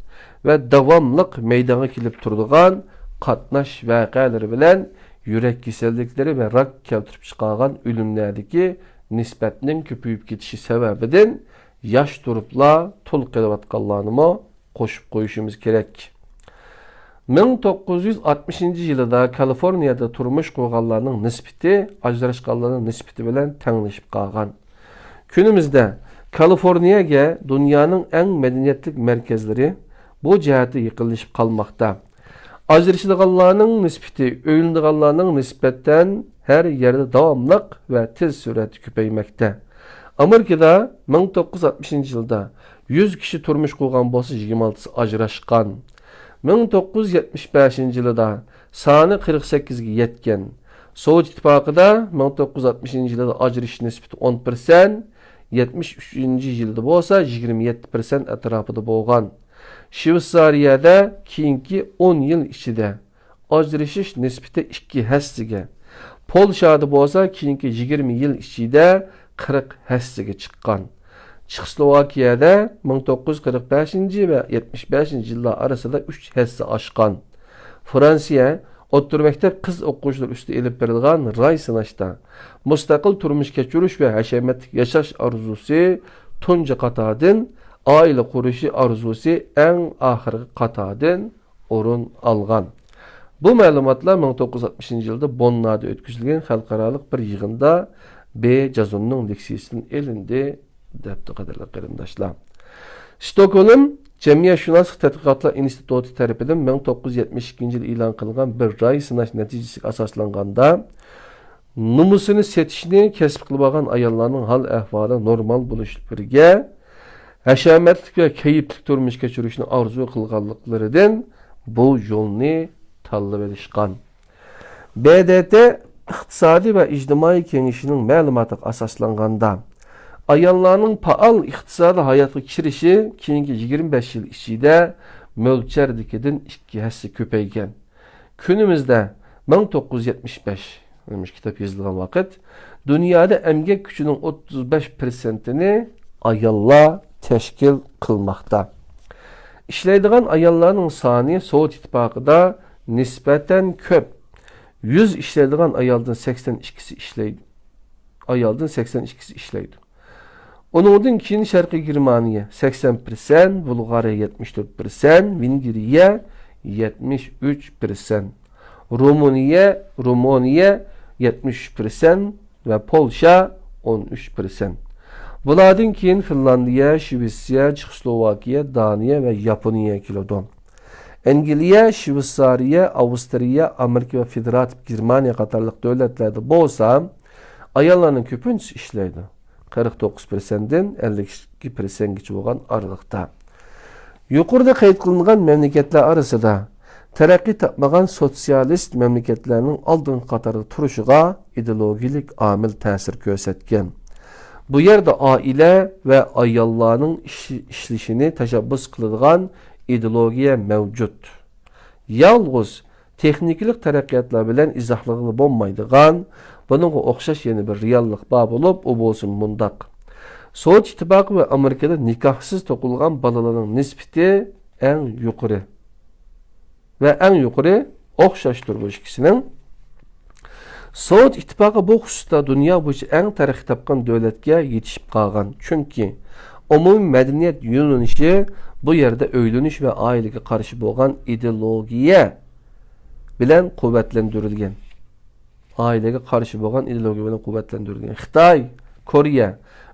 ۋە داۋاملىق مەيدانغا كېلىپ تۇرىدىغان قاتناش ۋەقەلىرى بىلەن يۈرەك كېسەللىكلىرى ۋە راك كەلتۈرۈپ چىقارغان ئۆلۈملەردىكى نىسبەتنىڭ كۆپىيىپ كېتىشى سەۋەبىدىن ياش تۇرۇپلا تۇل قېلىۋاتقانلارنىمۇ قوشۇپ قويۇشىمىز كېرەك. مىڭ توققۇز يۈز ئاتمىشىنچى يىلىدا كالىفورنىيەدە تۇرمۇش قۇرغانلارنىڭ نىسبىتى ئاجراشقانلارنىڭ نىسبىتى بىلەن تەڭلىشىپ قالغان. كۈنىمىزدە كالىفورنىيەگە دۇنيانىڭ ئەڭ مەدەنىيەتلىك مەركەزلىرى بۇ جەھەتتە يېقىنلىشىپ قالماقتا. ئاجرىشىدىغانلارنىڭ نىسبىتى ئۆيلىنىدىغانلارنىڭ نىسبەتەن ھەر يەردە داۋاملىق ۋە تېز سۈرئەتتە كۆپەيمەكتە. ئامېرىكىدا مىڭ توققۇز يۈز ئاتمىشىنچى يىلدا يۈز كىشى تۇرمۇش قۇرغان بولسا، يىگىرمە ئالتىسى ئاجراشقان. مىڭ توققۇز يۈز يەتمىش بەشىنچى يىلىدا سانى قىرىق سەككىزگە يەتكەن. سوۋېت ئىتتىپاقىدا مىڭ توققۇز يۈز يەتمىشىنچى يىلىدا ئاجرىشىش نىسبىتى ئون پىرسەنت، يەتمىش ئۈچىنچى يىلدا بولسا يىگىرمە يەتتە پىرسەنت ئەتراپىدا بولغان. شۋېتسارىيەدە كېيىنكى ئون يىل ئىچىدە ئاجرىشىش نىسبىتى ئىككى ھەسسىگە، پولشادا بولسا كېيىنكى يىگىرمە يىل ئىچىدە قىرىق ھەسسىگە چىققان. چېخوسلوۋاكىيەدە مىڭ توققۇز يۈز قىرىق بەشىنچى ۋە يەتمىش بەشىنچى يىللار ئارىسىدا ئۈچ ھەسسە ئاشقان. فرانسىيە ئوتتۇرا مەكتەپ قىز ئوقۇغۇچىلىرى ئۈستىدە ئېلىپ بېرىلغان راي سىناشتا مۇستەقىل تۇرمۇش كەچۈرۈش ۋە ھەشەمەتلىك ياشاش ئارزۇسى تۇنجى قاتاردىن، ئائىلە قۇرۇشى ئارزۇسى ئەڭ ئاخىرقى قاتاردىن ئورۇن ئالغان. بۇ مەلۇماتلار مىڭ توققۇز يۈز ئاتمىشىنچى يىلدا بوننادا ئۆتكۈزۈلگەن خەلقئارالىق بىر يىغىندا بې جازوننىڭ لېكسىيىسىدىن ئېلىندى، دەپتۇ، قەدىرلىك قېرىنداشلار. ستوكھولم جەمئىيەتشۇناسلىق تەتقىقاتلار ئىنستىتۇتى تەرىپىدىن مىڭ توققۇز يۈز يەتمىش ئىككىنچى يىلى ئېلان قىلىنغان بىر راي سىناش نەتىجىسىگە ئاساسلانغاندا، نومۇسىنى سېتىشنى كەسىپ قىلىۋالغان ئاياللارنىڭ ھال-ئەھۋالى نورمال بولۇش بىلەن بىرگە، ھەشەمەتلىك ۋە كەيپلىك تۇرمۇش كەچۈرۈشنى ئارزۇ قىلغانلىقلىرىدىن بۇ يولنى تاللىۋېلىشقان. بې دې تې ئىقتىسادىي ۋە ئىجتىمائىي كېڭىشىنىڭ مەلۇماتىغا ئاساسلانغاندا، ئاياللارنىڭ پائال ئىقتىسادىي ھاياتقا كىرىشى كېيىنكى يىگىرمە بەش يىل ئىچىدە مۆلچەردىكىدىن ئىككى ھەسسە كۆپەيگەن. كۈنىمىزدە مىڭ توققۇز يۈز يەتمىش بەش، مۇشۇ كىتاب يېزىلغان ۋاقىت، دۇنيادا ئەمگەك كۈچىنىڭ ئوتتۇز بەش پىرسەنتىنى ئاياللار تەشكىل قىلماقتا. ئىشلەيدىغان ئاياللارنىڭ سانى سوۋېت ئىتتىپاقىدا نىسبەتەن كۆپ. يۈز ئىشلەيدىغان ئايالدىن سەكسەن ئىككىسى ئىشلەيدۇ. ئايالدىن سەكسەن ئىككىسى ئىشلەيدۇ. ئۇنىڭدىن كېيىن شەرقىي گېرمانىيە سەكسەن پىرسەنت، بۇلغارىيە يەتمىش تۆت پىرسەنت، ۋېنگرىيە يەتمىش ئۈچ پىرسەنت، رومىنىيە، رومانىيە يەتمىش ئۈچ پىرسەنت ۋە پولشا ئون ئۈچ پىرسەنت. بۇلاردىن كېيىن فىنلاندىيە، شىۋېتسىيە، چېخوسلوۋاكىيە، دانىيە ۋە ياپونىيە كېلىدۇ. ئەنگلىيە، شۋېتسارىيە، ئاۋسترىيە، ئامېرىكا ۋە فېدېراتىپ گېرمانىيە قاتارلىق دۆلەتلەردە بولسا، ئاياللارنىڭ كۆپىنچىسى ئىشلەيدۇ. قىرىق توققۇز پىرسەنتتىن ئەللىك ئىككى پىرسەنتكىچە بولغان ئارىلىقتا. يۇقىرىدا قەيت قىلىنغان مەملىكەتلەر ئارىسىدا تەرەققىي تاپمىغان سوتسىيالىست مەملىكەتلەرنىڭ ئالدىنقى قاتاردا تۇرۇشىغا ئىدېئولوگىيەلىك ئامىل تەسىر كۆرسەتكەن. بۇ يەردە ئائىلە ۋە ئاياللارنىڭ ئىش-، ئىشلىشىنى تەشەببۇس قىلىدىغان ئىدېئولوگىيە مەۋجۇت. يالغۇز تېخنىكىلىق تەرەققىياتلار بىلەن ئىزاھلىغىلى بولمايدىغان، بۇنىڭغا ئوخشاش يەنە بىر رېئاللىق بار بولۇپ، ئۇ بولسا مۇنداق. سوۋېت ئىتتىپاقى ۋە ئامېرىكىدا نىكاھسىز تۇغۇلغان بالىلارنىڭ نىسبىتى ئەڭ يۇقىرى. ۋە ئەڭ يۇقىرى ئوخشاشتۇر بۇ ئىككىسىنىڭ. سوۋېت ئىتتىپاقى بۇ خۇسۇستا دۇنيا بويىچە ئەڭ تەرەققىي تاپقان دۆلەتكە يېتىشىپ قالغان. چۈنكى ئومۇمىي مەدەنىيەت يۆنىلىشى بۇ يەردە ئۆيلىنىش ۋە ئائىلىگە قارشى بولغان ئىدېئولوگىيە بىلەن قۇۋۋەتلەندۈرۈلگەن. ئائىلىگە قارشى بولغان ئىدېئولوگىيە بىلەن قۇۋۋەتلەندۈرۈلگەن. خىتاي، كورېيە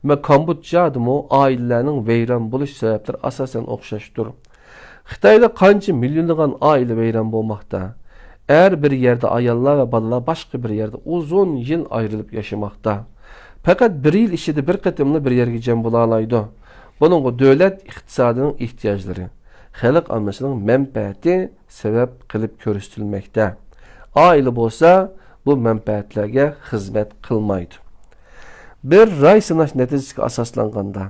ۋە كامبودژادىمۇ ئائىلىلەرنىڭ ۋەيران بولۇش سەۋەبلىرى ئاساسەن ئوخشاشتۇر. خىتايدا قانچە مىليونلىغان ئائىلە ۋەيران بولماقتا. ھەر بىر يەردە ئاياللار ۋە بالىلار باشقا بىر يەردە ئۇزۇن يىل ئايرىلىپ ياشىماقتا. پەقەت بىر يىل ئىچىدە بىر قېتىملا بىر يەرگە جەم بولالايدۇ. بۇنىڭغا دۆلەت ئىقتىسادىنىڭ ئېھتىياجلىرى، خەلق ئاممىسىنىڭ مەنپەئەتى سەۋەب قىلىپ كۆرسىتىلمەكتە. ئائىلە بولسا بۇ مەنپەئەتلەرگە خىزمەت قىلمايدۇ. بىر راي سىناش نەتىجىسىگە ئاساسلانغاندا،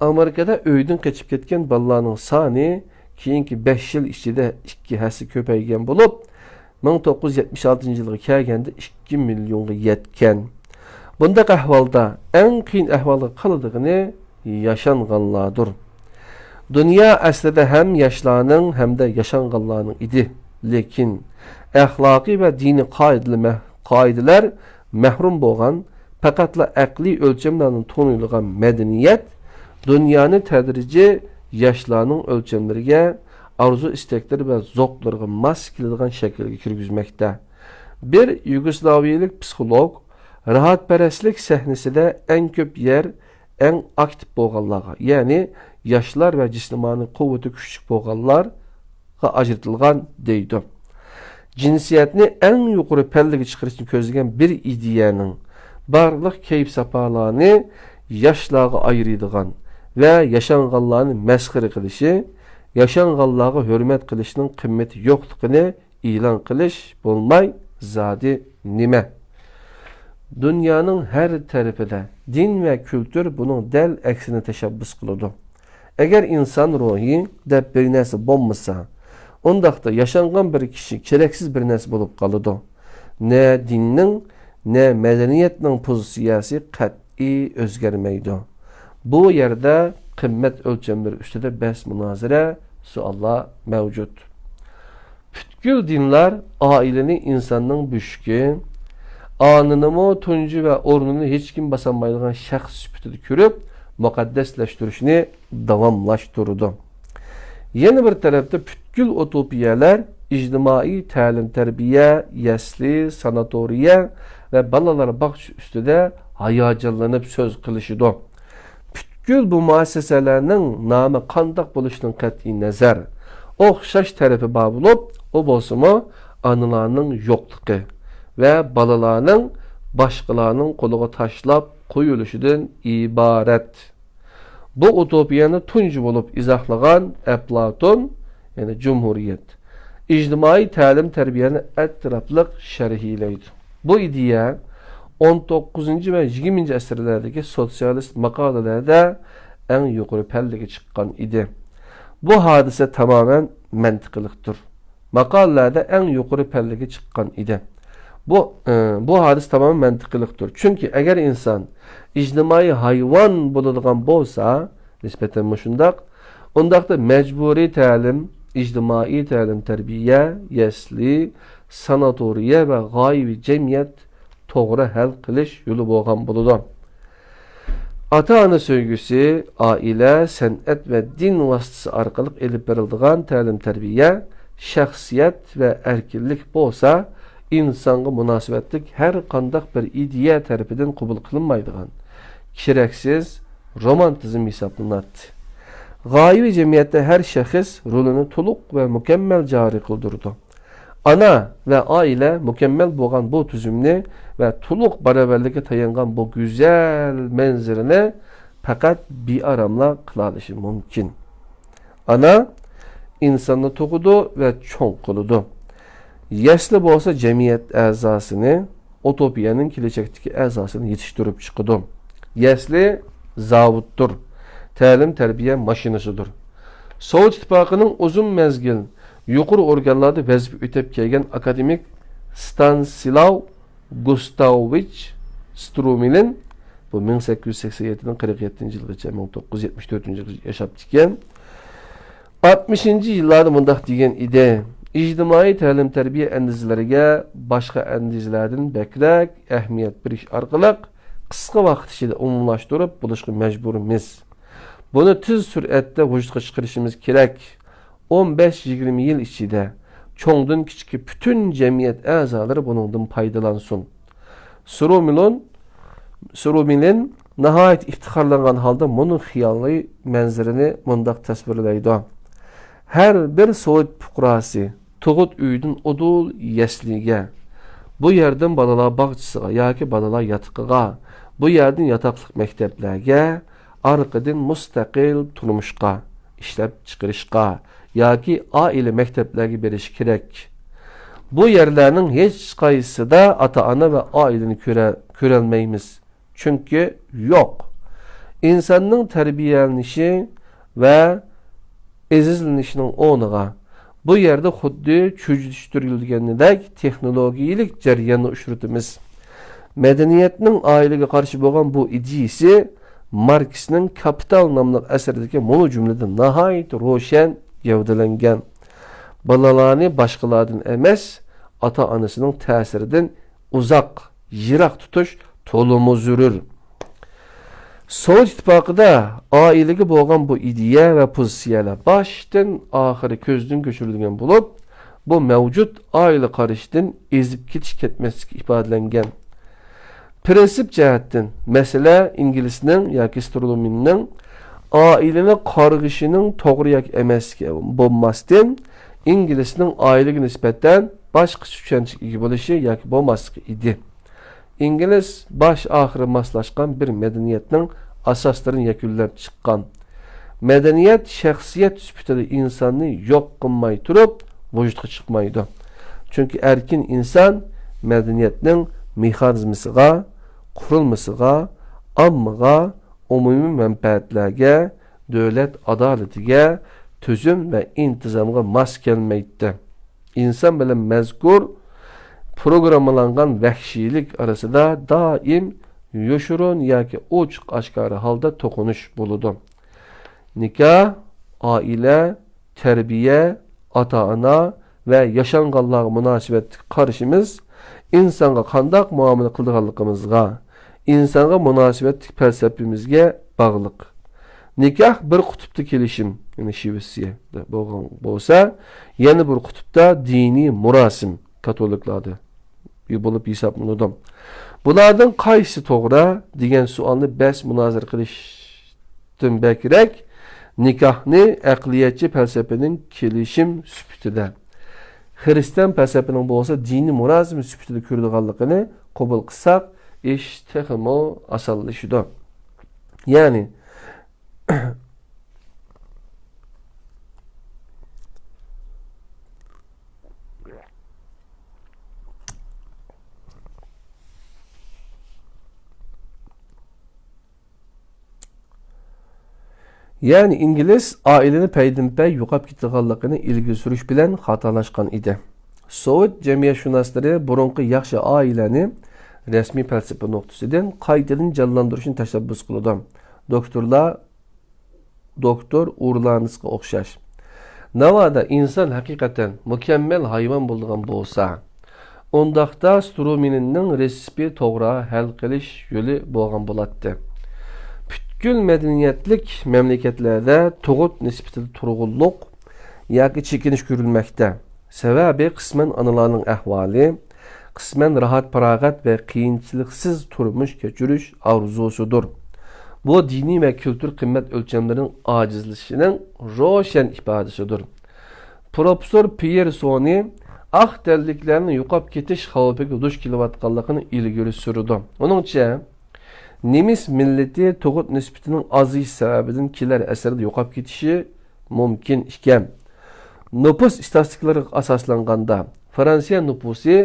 ئامېرىكىدا ئۆيدىن قېچىپ كەتكەن بالىلارنىڭ سانى كېيىنكى بەش يىل ئىچىدە ئىككى ھەسسە كۆپەيگەن بولۇپ، مىڭ توققۇز يۈز يەتمىش ئالتىنچى يىلغا كەلگەندە ئىككى مىليونغا يەتكەن. بۇنداق ئەھۋالدا ئەڭ قىيىن ئەھۋالغا قالىدىغىنى ياشانغانلاردۇر. دۇنيا ئەسلىدە ھەم ياشلارنىڭ، ھەمدە ياشانغانلارنىڭ ئىدى. لېكىن ئەخلاقىي ۋە دىنىي قائىدىلە-، قائىدىلەر مەھرۇم بولغان، پەقەتلا ئەقلىي ئۆلچەملەرنى تونۇيدىغان مەدەنىيەت دۇنيانى تەدرىجىي ياشلارنىڭ ئۆلچەملىرىگە، ئارزۇ-ئىستەكلىرى ۋە زوقلىرىغا ماس كېلىدىغان شەكىلگە كىرگۈزمەكتە. بىر يۇگوسلاۋىيەلىك پسىخولوگ راھەتپەرەسلىك سەھنىسىدە ئەڭ كۆپ يەر ئەڭ ئاكتىپ بولغانلارغا، يەنى ياشلار ۋە جىسمانىي قۇۋۋىتى كۈچلۈك بولغانلارغا ئاجرىتىلغان، دەيدۇ. جىنسىيەتنى ئەڭ يۇقىرى پەللىگە چىقىرىشنى كۆزلىگەن بىر ئىدىيەنىڭ بارلىق كەيپ-ساپالارنى ياشلارغا ئايرىيدىغان ۋە ياشانغانلارنى مەسخىرە قىلىشى، ياشانغانلارغا ھۆرمەت قىلىشنىڭ قىممىتى يوقلۇقىنى ئېلان قىلىش بولماي زادى نېمە؟ دۇنيانىڭ ھەر تەرىپىدە دىن ۋە كۈلتۈر بۇنىڭ دەل ئەكسىنى تەشەببۇس قىلىدۇ. ئەگەر ئىنسان روھى دەپ بىر نەرسە بولمىسا، ئۇنداقتا ياشانغان بىر كىشى كېرەكسىز بىر نەرسە بولۇپ قالىدۇ. نە دىننىڭ، نە مەدەنىيەتنىڭ پوزىتسىيەسى قەتئىي ئۆزگەرمەيدۇ. بۇ يەردە قىممەت ئۆلچەملىرى ئۈستىدە بەس-مۇنازىرە، سوئاللار مەۋجۇت. پۈتكۈل دىنلار ئائىلىنى ئىنساننىڭ بۆشۈكى، ئانىنىمۇ تۇنجى ۋە ئورنىنى ھېچكىم باسالمايدىغان شەخس سۈپىتىدە كۆرۈپ، مۇقەددەسلەشتۈرۈشنى داۋاملاشتۇرىدۇ. يەنە بىر تەرەپتە پۈتكۈل ئۇتوپىيەلەر ئىجتىمائىي تەلىم-تەربىيە، يەسلى، ساناتورىيە ۋە بالىلار باغچىسى ئۈستىدە ھاياجانلىنىپ سۆز قىلىشىدۇ. پۈتكۈل بۇ مۇئەسسەسەلەرنىڭ نامى قانداق بولۇشىدىن قەتئىينەزەر، ئوخشاش تەرىپى بار بولۇپ، ئۇ بولسىمۇ ئانىلارنىڭ يوقلۇقى ۋە بالىلارنىڭ باشقىلارنىڭ قولىغا تاشلاپ قويۇلۇشىدىن ئىبارەت. بۇ ئۇتوپىيەنى تۇنجى بولۇپ ئىزاھلىغان ئەپلاتون، يەنى جۇمھۇرىيەت، ئىجتىمائىي تەلىم-تەربىيەنى ئەتراپلىق شەرھلەيدۇ. بۇ ئىدىيە ئون توققۇزىنچى ۋە يىگىرمىنچى ئەسىرلەردىكى سوتسىيالىست ماقالىلەردە ئەڭ يۇقىرى پەللىگە چىققان ئىدى. بۇ ھادىسە تامامەن مەنتىقىلىقتۇر. ماقالىلەردە ئەڭ يۇقىرى پەللىگە چىققان ئىدى. بۇ، ئى، بۇ ھادىسە تامامەن مەنتىقىلىقتۇر. چۈنكى ئەگەر ئىنسان ئىجتىمائىي ھايۋان بولىدىغان بولسا، نىسبەتەن مۇشۇنداق، ئۇنداقتا مەجبۇرىي تەلىم، ئىجتىمائىي تەلىم-تەربىيە، يەسلى، ساناتورىيە ۋە غايىۋى جەمئىيەت توغرا ھەل قىلىش يولى بولغان بولىدۇ. ئاتا-ئانا سۆيگۈسى، ئائىلە، سەنئەت ۋە دىن ۋاسىتىسى ئارقىلىق ئېلىپ بېرىلىدىغان تەلىم-تەربىيە، شەخسىيەت ۋە ئەركىنلىك بولسا، ئىنسانغا مۇناسىۋەتلىك ھەر قانداق بىر ئىدىيە تەرىپىدىن قوبۇل قىلىنمايدىغان كېرەكسىز رومانتىزم ھېسابلىناتتى. غايىۋى جەمئىيەتتە ھەر شەخس رولىنى تولۇق ۋە مۇكەممەل جارى قىلدۇرىدۇ. ئانا ۋە ئائىلە مۇكەممەل بولغان بۇ تۈزۈمنى ۋە تولۇق باراۋەرلىككە تايانغان بۇ گۈزەل مەنزىرىنى پەقەت بىئاراملا قىلالىشى مۇمكىن. ئانا ئىنساننى تۇغىدۇ ۋە چوڭ قىلىدۇ. يەسلى بولسا جەمئىيەت ئەزاسىنى، ئۇتوپىيەنىڭ كېلەچەكتىكى ئەزاسىنى يېتىشتۈرۈپ چىقىدۇ. يەسلى زاۋۇتتۇر، تەلىم-تەربىيە ماشىنىسىدۇر. سوۋېت ئىتتىپاقىنىڭ ئۇزۇن مەزگىل يۇقىرى ئورگانلاردا ۋەزىپە ئۆتەپ كەلگەن ئاكادېمىك ستانىسلاۋ گۇستاۋوۋىچ سترۇمىلىن، بۇ مىڭ سەككىز يۈز سەكسەن يەتتىدىن قىرىق يەتتىنچى يىلغىچە، مىڭ توققۇز يۈز يەتمىش تۆتىنچى يىلغىچە ياشاپتىكەن. ئاتمىشىنچى يىللاردا مۇنداق دېگەن ئىدى: «ئىجتىمائىي تەلىم-تەربىيە ئەندىزىلىرىگە باشقا ئەندىزىلەردىن بەكرەك ئەھمىيەت بېرىش ئارقىلىق قىسقا ۋاقىت ئىچىدە ئومۇملاشتۇرۇپ بولۇشقا مەجبۇرمىز. بۇنى تېز سۈرئەتتە ۋۇجۇدقا چىقىرىشىمىز كېرەك. ئون بەش يىگىرمە يىل ئىچىدە چوڭدىن كىچىككە پۈتۈن جەمئىيەت ئەزالىرى بۇنىڭدىن پايدىلانسۇن.» سۇرۇمىلون، سۇرۇمىلىن ناھايىتى ئىپتىخارلانغان ھالدا مۇنۇ خىيالىي مەنزىرىنى مۇنداق تەسۋىرلەيدۇ: «ھەر بىر سوۋېت پۇقراسى تۇغۇت ئۆيىدىن ئۇدۇل يەسلىگە، بۇ يەردىن بالىلار باغچىسىغا ياكى بالىلار ياتىقىغا، بۇ يەردىن ياتاقلىق مەكتەپلەرگە، ئارقىدىن مۇستەقىل تۇرمۇشقا، ئىشلەپچىقىرىشقا ياكى ئائىلە مەكتەپلەرگە بېرىشى كېرەك. بۇ يەرلەرنىڭ ھېچقايسىسىدا ئاتا-ئانا ۋە ئائىلىنى كۆرە-، كۆرەلمەيمىز. چۈنكى يوق. ئىنساننىڭ تەربىيەلىنىشى ۋە ئېزىزلىنىشىنىڭ ئورنىغا، بۇ يەردە خۇددى چۈجۈتۈشتۈرۈلگىنىدەك تېخنولوگىيىلىك جەرياننى ئۇچرىتىمىز. مەدەنىيەتنىڭ ئائىلىگە قارشى بولغان بۇ ئىدىيىسى ماركسنىڭ كاپىتال ناملىق ئەسىرىدىكى مۇنۇ جۈملىدە ناھايىتى روشەن گەۋدىلەنگەن. بالىلارنى باشقىلاردىن ئەمەس، ئاتا-ئانىسىنىڭ تەسىرىدىن ئۇزاق، يىراق تۇتۇش تولىمۇ زۆرۈر. سوۋېت ئىتتىپاقىدا ئائىلىگە بولغان بۇ ئىدىيە ۋە پوزىتسىيەلەر باشتىن ئاخىرى كۆزدىن كۆچۈرۈلگەن بولۇپ، بۇ مەۋجۇت ئائىلە قارىشىدىن ئېزىپ كېتىش كەتمەسلىكى ئىپادىلەنگەن. پىرىنسىپ جەھەتتىن مەسىلە ئىنگلىسنىڭ ياكى سترۇمىننىڭ ئائىلىنى قارغىشىنىڭ توغرا ياكى ئەمەسلىكى بولماستىن، ئىنگلىسنىڭ ئائىلىگە نىسبەتەن باشقىچە چۈشەنچىگە ئىگە بولۇشى ياكى بولماسلىقى ئىدى. ئىنگلىس باش ئاخىرى ماسلاشقان بىر مەدەنىيەتنىڭ ئاساسلىرىنى يەكۈنلەپ چىققان. مەدەنىيەت شەخسىيەت سۈپىتىدە ئىنساننى يوق قىلماي تۇرۇپ، ۋۇجۇدقا چىقمايدۇ. چۈنكى ئەركىن ئىنسان مەدەنىيەتنىڭ مېخانىزمىسىغا، قۇرۇلمىسىغا، ئاممىغا، ئومۇمىي مەنپەئەتلەرگە، دۆلەت ئادالىتىگە، تۈزۈم ۋە ئىنتىزامغا ماس كەلمەيتتى. ئىنسان بىلەن مەزكۇر پروگراممىلانغان ۋەھشىيلىك ئارىسىدا دائىم يوشۇرۇن ياكى ئوچۇق-ئاشكارا ھالدا توقۇنۇش بولىدۇ. نىكاھ، ئائىلە، تەربىيە، ئاتا-ئانا ۋە ياشانغانلارغا مۇناسىۋەتلىك قارىشىمىز ئىنسانغا قانداق مۇئامىلە قىلىدىغانلىقىمىزغا، ئىنسانغا مۇناسىۋەتلىك پەلسەپىمىزگە باغلىق. نىكاھ بىر قۇتۇپتا كېلىشىم، يەنى شىۋېتسىيەدە بولغان بولسا، يەنە بىر قۇتۇپتا دىنىي مۇراسىم، كاتولىكلاردا بولۇپ ھېسابلىنىدۇ. بۇلاردىن قايسى توغرا دېگەن سوئالنى بەس-مۇنازىرە قىلىشتىن بەكرەك، نىكاھنى ئەقلىيەتچى پەلسەپىنىڭ كېلىشىم سۈپىتىدە، خىرىستىيان پەلسەپىنىڭ بولسا دىنىي مۇراسىم سۈپىتىدە كۆرىدىغانلىقىنى قوبۇل قىلساق، ئىش تېخىمۇ ئاسانلىشىدۇ. يەنى، يەنى ئىنگلىس ئائىلىنى پەيدىنپەي يوقاپ كېتىدىغانلىقىنى ئىلگىرى سۈرۈش بىلەن خاتالاشقان ئىدى. سوۋېت جەمئىيەتشۇناسلىرى بۇرۇنقى ياخشى ئائىلىنى رەسمىي پەلسەپە نۇقتىسىدىن قايتىدىن جانلاندۇرۇشنى تەشەببۇس قىلىدۇ. دوكتورلار دوكتور ئۇرلانىسقا ئوخشاش. ناۋادا ئىنسان ھەقىقەتەن مۇكەممەل ھايۋان بولىدىغان بولسا، ئۇنداقتا سترومىننىڭ رېتسېپى توغرا ھەل قىلىش يولى بولغان بولاتتى. پۈتكۈل مەدەنىيەتلىك مەملىكەتلەردە تۇغۇت نىسبىتىدە تۇرغۇنلۇق ياكى چېكىنىش كۆرۈلمەكتە. سەۋەبى قىسمەن ئانىلارنىڭ ئەھۋالى، قىسمەن راھەت-پاراغەت ۋە قىيىنچىلىقسىز تۇرمۇش كەچۈرۈش ئارزۇسىدۇر. بۇ دىنىي ۋە كۈلتۈر قىممەت ئۆلچەملىرىنىڭ ئاجىزلىشىشىنىڭ روشەن ئىپادىسىدۇر. پروفېسسور پيېر سونى ئاق تەنلىكلەرنىڭ يوقاپ كېتىش خەۋپىگە دۇچ كېلىۋاتقانلىقىنى ئىلگىرى سۈرىدۇ. ئۇنىڭچە، نېمىس مىللىتى تۇغۇت نىسبىتىنىڭ ئازىيىش سەۋەبىدىن كېلەر ئەسىردە يوقاپ كېتىشى مۇمكىن ئىكەن. نوپۇس ئىستاتىستىكىلىرىغا ئاساسلانغاندا، فرانسىيە نوپۇسى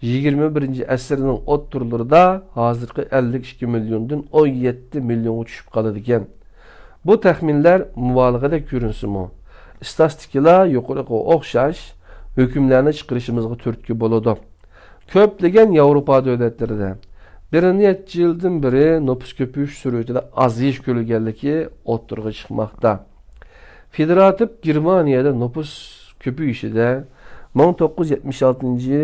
يىگىرمە بىرىنچى ئەسىرنىڭ ئوتتۇرىلىرىدا ھازىرقى ئەللىك ئىككى مىليوندىن ئون يەتتە مىليونغا چۈشۈپ قالىدىكەن. بۇ تەخمىنلەر مۇبالىغىدەك كۆرۈنسىمۇ، ئىستاتىستىكىلار يۇقىرىقىغا ئوخشاش ھۆكۈملەرنى چىقىرىشىمىزغا تۈرتكە بولىدۇ. كۆپلىگەن ياۋروپا دۆلەتلىرىدە بىر نەچچە يىلدىن بېرى نوپۇس كۆپىيىش سۈرئىتىدە ئازىيىش كۆرۈلگەنلىكى ئوتتۇرىغا چىقماقتا. فېدېراتىپ گېرمانىيەدە نوپۇس كۆپىيىشىدە مىڭ توققۇز يۈز يەتمىش ئالتىنچى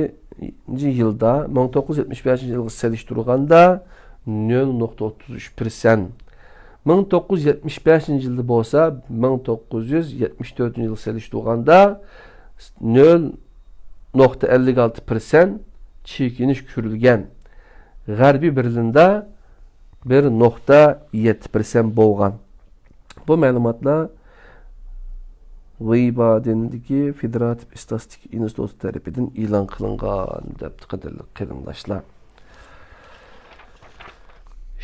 يىلدا مىڭ توققۇز يۈز يەتمىش بەشىنچى يىلغا سېلىشتۇرغاندا نۆل نۇقتا ئوتتۇز ئۈچ پىرسەنت، مىڭ توققۇز يۈز يەتمىش بەشىنچى يىلدا بولسا مىڭ توققۇز يۈز يەتمىش تۆتىنچى يىلغا سېلىشتۇرغاندا نۆل نۇقتا ئەللىك ئالتە پىرسەنت چېكىنىش كۆرۈلگەن. غەربىي بېرلىندا بىر نۇقتا يەتتە پىرسەنت بولغان. بۇ مەلۇماتلار ۋىبادېندىكى فېدېراتىپ ئىستاتىستىكا ئىنستىتۇتى تەرىپىدىن ئېلان قىلىنغان، دەپتۇ، قەدىرلىك قېرىنداشلار.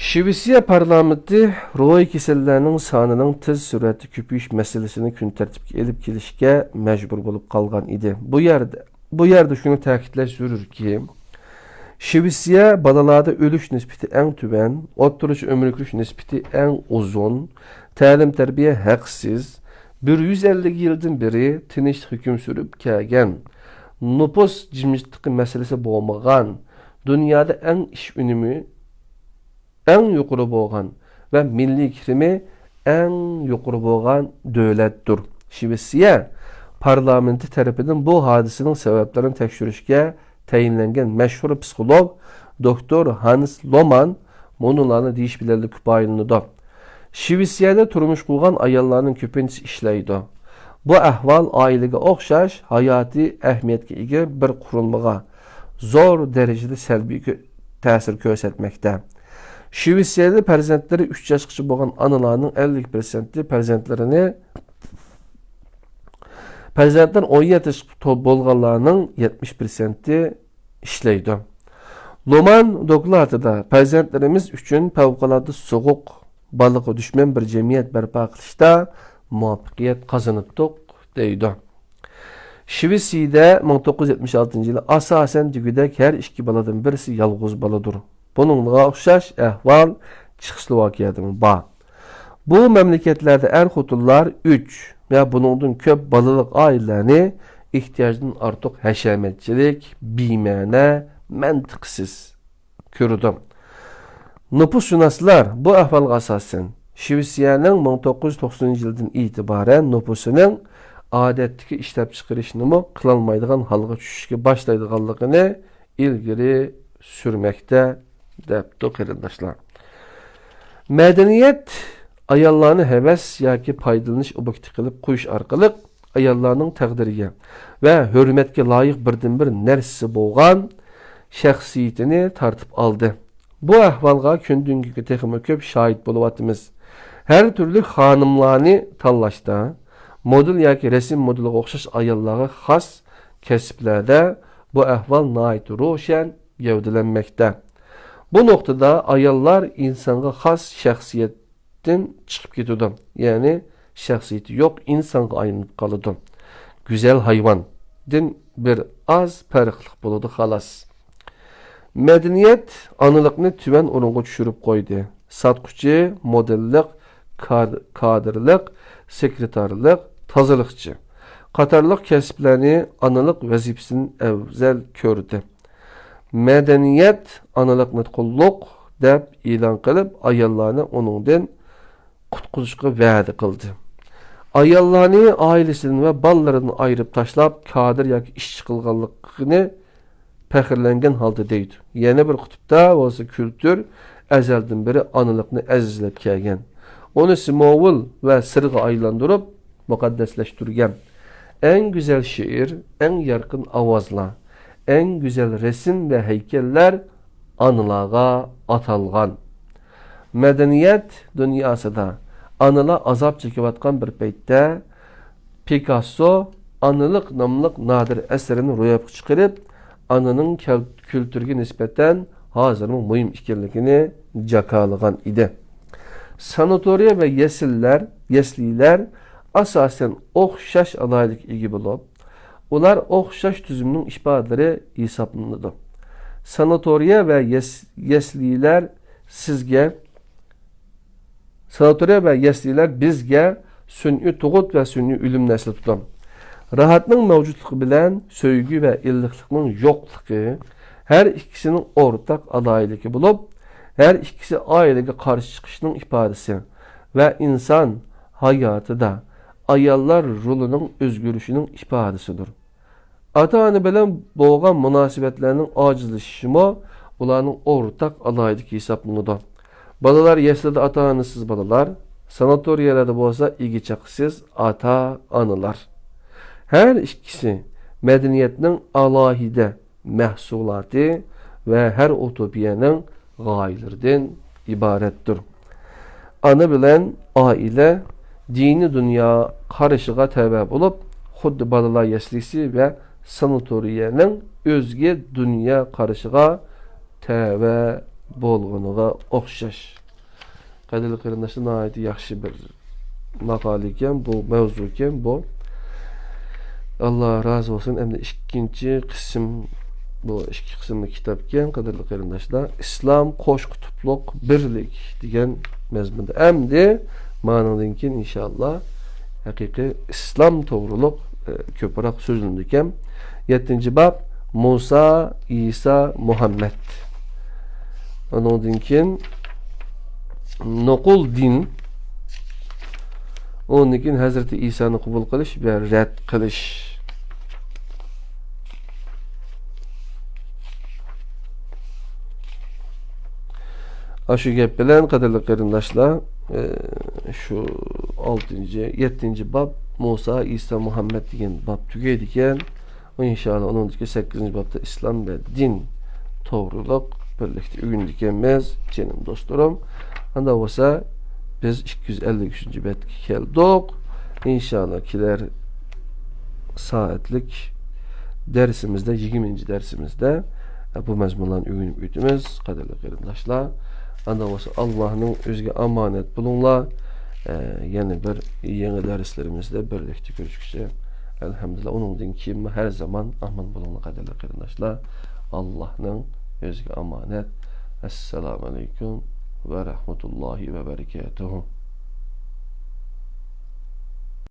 شىۋېتسىيە پارلامېنتى روھىي كېسەللەرنىڭ سانىنىڭ تېز سۈرئەتتە كۆپىيىش مەسىلىسىنى كۈن تەرتىپكە ئېلىپ كېلىشكە مەجبۇر بولۇپ قالغان ئىدى. بۇ يەردە، بۇ يەردە شۇنى تەكىتلەش زۆرۈركى، شىۋېتسىيە بالىلاردا ئۆلۈش نىسبىتى ئەڭ تۆۋەن، ئوتتۇرىچە ئۆمۈر كۆرۈش نىسبىتى ئەڭ ئۇزۇن، تەلىم-تەربىيە ھەقسىز، بىر يۈز ئەللىك يىلدىن بېرى تىنچلىق ھۆكۈم سۈرۈپ كەلگەن، نوپۇس جىمجىتلىقى مەسىلىسى بولمىغان، دۇنيادا ئەڭ ئىش ئۈنۈمى ئەڭ يۇقىرى بولغان ۋە مىللىي كىرىمى ئەڭ يۇقىرى بولغان دۆلەتتۇر. شىۋېتسىيە پارلامېنتى تەرىپىدىن بۇ ھادىسىنىڭ سەۋەبلىرىنى تەكشۈرۈشكە تەيىنلەنگەن مەشھۇر پسىخولوگ دوكتور ھانس لومان مۇنۇلارنى دېيىش بىلەنلا كۇپايىلىنىدۇ. شىۋېتسىيەدە تۇرمۇش قۇرغان ئاياللارنىڭ كۆپىنچىسى ئىشلەيدۇ. بۇ ئەھۋال ئائىلىگە ئوخشاش ھاياتىي ئەھمىيەتكە ئىگە بىر قۇرۇلمىغا زور دەرىجىدە سەلبىي كۆ-، تەسىر كۆرسەتمەكتە. شىۋېتسىيەدە پەرزەنتلىرى ئۈچ ياشقىچە بولغان ئانىلارنىڭ ئەللىك پىرسەنتى پەرزەنتلىرىنى، پەرزەنتلەر ئون يەتتە ياشقا تو-، بولغانلارنىڭ يەتمىش پىرسەنتى ئىشلەيدۇ. لومان دوكلاتىدا پەرزەنتلىرىمىز ئۈچۈن پەۋقۇلئاددە سوغۇق، بالىغا دۈشمەن بىر جەمئىيەت بەرپا قىلىشتا مۇۋەپپەقىيەت قازىنىپتۇق، دەيدۇ. شىۋېتسىيەدە مىڭ توققۇز يۈز يەتمىش ئالتىنچى يىلى ئاساسەن دېگۈدەك ھەر ئىككى بالىدىن بىرسى يالغۇز بالىدۇر. بۇنىڭغا ئوخشاش ئەھۋال چېخوسلوۋاكىيەدىمۇ بار. بۇ مەملىكەتلەردە ئەر-خوتۇنلار ئۈچ ۋە بۇنىڭدىن كۆپ بالىلىق ئائىلىلەرنى ئېھتىياجدىن ئارتۇق ھەشەمەتچىلىك، بىمەنە، مەنتىقسىز كۆرىدۇ. نوپۇسشۇناسلار بۇ ئەھۋالغا ئاساسەن، شىۋېتسىيەنىڭ مىڭ توققۇز يۈز توقسىنىنچى يىلدىن ئېتىبارەن نوپۇسىنىڭ ئادەتتىكى ئىشلەپچىقىرىشنىمۇ قىلالمايدىغان ھالغا چۈشۈشكە باشلايدىغانلىقىنى ئىلگىرى سۈرمەكتە، دەپتۇ قېرىنداشلار. مەدەنىيەت ئاياللارنى ھەۋەس ياكى پايدىلىنىش ئوبيېكتى قىلىپ قويۇش ئارقىلىق ئاياللارنىڭ تەقدىرىگە ۋە ھۆرمەتكە لايىق بىردىنبىر نەرسىسى بولغان شەخسىيىتىنى تارتىپ ئالدى. بۇ ئەھۋالغا كۈندىن كۈنگە تېخىمۇ كۆپ شاھىت بولۇۋاتىمىز. ھەر تۈرلۈك خانىملارنى تاللاشتا، مودېل ياكى رەسىم مودېلىغا ئوخشاش ئاياللارغا خاس كەسىپلەردە بۇ ئەھۋال ناھايىتى روشەن گەۋدىلەنمەكتە. بۇ نۇقتىدا ئاياللار ئىنسانغا خاس شەخسىيەتتىن چىقىپ كېتىدۇ، يەنى شەخسىيىتى يوق ئىنسانغا ئايلىنىپ قالىدۇ. گۈزەل ھايۋاندىن بىر ئاز پەرقلىق بولىدۇ، خالاس. مەدەنىيەت ئانىلىقنى تۆۋەن ئورۇنغا چۈشۈرۈپ قويدى. ساتقۇچى، مودېللىق، كاد-، كادىرلىق، سېكرېتارلىق، تازىلىقچى قاتارلىق كەسىپلەرنى ئانىلىق ۋەزىپىسىدىن ئەۋزەل كۆردى. مەدەنىيەت ئانىلىقنى قۇللۇق دەپ ئېلان قىلىپ، ئاياللارنى ئۇنىڭدىن قۇتقۇزۇشقا ۋەدە قىلدى. ئاياللارنى ئائىلىسىدىن ۋە بالىلىرىدىن ئايرىپ تاشلاپ، كادىر ياكى ئىشچى قىلغانلىقىنى پەخىرلەنگەن ھالدا دەيدۇ. يەنە بىر قۇتۇپتا بولسا كۈلتۈر ئەزەلدىن بېرى ئانىلىقنى ئەزىزلەپ كەلگەن. ئۇنى سىمۋول ۋە سىرغا ئايلاندۇرۇپ مۇقەددەسلەشتۈرگەن. ئەڭ گۈزەل شېئىر، ئەڭ يارقىن ئاۋازلار، ئەڭ گۈزەل رەسىم ۋە ھەيكەللەر ئانىلارغا ئاتالغان. مەدەنىيەت دۇنياسىدا ئانىلار ئازاب چېكىۋاتقان بىر پەيتتە، پىكاسسو ئانىلىق ناملىق نادىر ئەسىرىنى روياپقا چىقىرىپ، ئانىنىڭ كەل-، كۈلتۈرگە نىسبەتەن ھازىرمۇ مۇھىم ئىكەنلىكىنى جاكارلىغان ئىدى. ساناتورىيە ۋە يەسلىلەر، يەسلىلەر ئاساسەن ئوخشاش ئالاھىدىلىككە ئىگە بولۇپ، ئۇلار ئوخشاش تۈزۈمنىڭ ئىپادىلىرى ھېسابلىنىدۇ. ساناتورىيە ۋە يەس-، يەسلىلەر سىزگە ساناتورىيە ۋە يەسلىلەر بىزگە سۈنئىي تۇغۇت ۋە سۈنئىي ئۆلۈمنى ئەسلىتىدۇ. راھەتنىڭ مەۋجۇتلۇقى بىلەن سۆيگۈ ۋە ئىللىقلىقنىڭ يوقلۇقى ھەر ئىككىسىنىڭ ئورتاق ئالاھىدىلىكى بولۇپ، ھەر ئىككىسى ئائىلىگە قارشى چىقىشنىڭ ئىپادىسى ۋە ئىنسان ھاياتىدا ئاياللار رولىنىڭ ئۆزگىرىشىنىڭ ئىپادىسىدۇر. ئاتا-ئانا بىلەن بولغان مۇناسىۋەتلەرنىڭ ئاجىزلىشىشىمۇ ئۇلارنىڭ ئورتاق ئالاھىدىلىكى ھېسابلىنىدۇ. بالىلار يەسلىدە ئاتا-ئانىسىز بالىلار، ساناتورىيەلەردە بولسا ئىگە-چاقىسىز ئاتا-ئانىلار. ھەر ئىككىسى مەدەنىيەتنىڭ ئالاھىدە مەھسۇلاتى ۋە ھەر ئۇتوپىيەنىڭ غايىلىرىدىن ئىبارەتتۇر. ئانا بىلەن ئائىلە دىنىي دۇنيا قارىشىغا تەۋە بولۇپ، خۇددى بالىلار يەسلىسى ۋە ساناتورىيەنىڭ ئۆزگە دۇنيا قارىشىغا تەۋە بولغىنىغا ئوخشاش. قەدىرلىك قېرىنداشلار، ناھايىتى ياخشى بىر ماقالە ئىكەن، بۇ مەۋزۇ ئىكەن، بۇ. ئاللا رازى بولسۇن. ئەمدى ئىككىنچى قىسىم، بۇ ئىككى قىسىملىق كىتاب ئىكەن، قەدىرلىك قېرىنداشلار. ئىسلام قوش قۇتۇپلۇق بىرلىك دېگەن مەزمۇندا. ئەمدى مانىڭدىن كېيىن ئىنشاللا ھەقىقىي ئىسلام توغرۇلۇق، ئە، كۆپرەك سۆزلىنىدىكەن. يەتتىنچى باب، مۇسا، ئىسا، مۇھەممەد. ئۇنىڭدىن كېيىن نوقۇل دىن. ئۇنىڭدىن كېيىن ھەزرىتى ئىسانى قوبۇل قىلىش ۋە رەت قىلىش. ئاشۇ گەپ بىلەن، قەدىرلىك قېرىنداشلار، ئە، شۇ ئالتىنچى، يەتتىنچى باب، مۇسا، ئىسا، مۇھەممەد دېگەن باب تۈگەيدىكەن. ئىنشاللا، ئۇنىڭدىكى سەككىزىنچى بابتا ئىسلام ۋە دىن توغرۇلۇق بىرلىكتە ئۆگىنىدىكەنمىز، جېنىم دوستلىرىم. ئاندا بولسا، بىز ئىككى يۈز ئەللىك ئۈچىنچى بەتكە كەلدۇق. ئىنشاللا، كېلەر سائەتلىك دەرسىمىزدە، يىگىرمىنچى دەرسىمىزدە، ئە، بۇ مەزمۇنلارنى ئۆگىنىپ ئۆتىمىز، قەدىرلىك قېرىنداشلار. ئاندا بولسا، ئاللاھنىڭ ئۆزىگە ئامانەت بولۇڭلار. ئە، يەنە بىر يېڭى دەرسلىرىمىزدە بىرلىكتە كۆرۈشكۈچە، ئەلھەمدۇلىللا، ئۇنىڭدىن كېيىنمۇ ھەر زامان ئامان بولۇڭلار، قەدىرلىك قېرىنداشلار. ئاللاھنىڭ ئۆزىگە ئامانەت. ئەسسالامۇ ئەلەيكۇم ۋە رەھمەتۇللاھى ۋە بەرىكاتۇھۇ.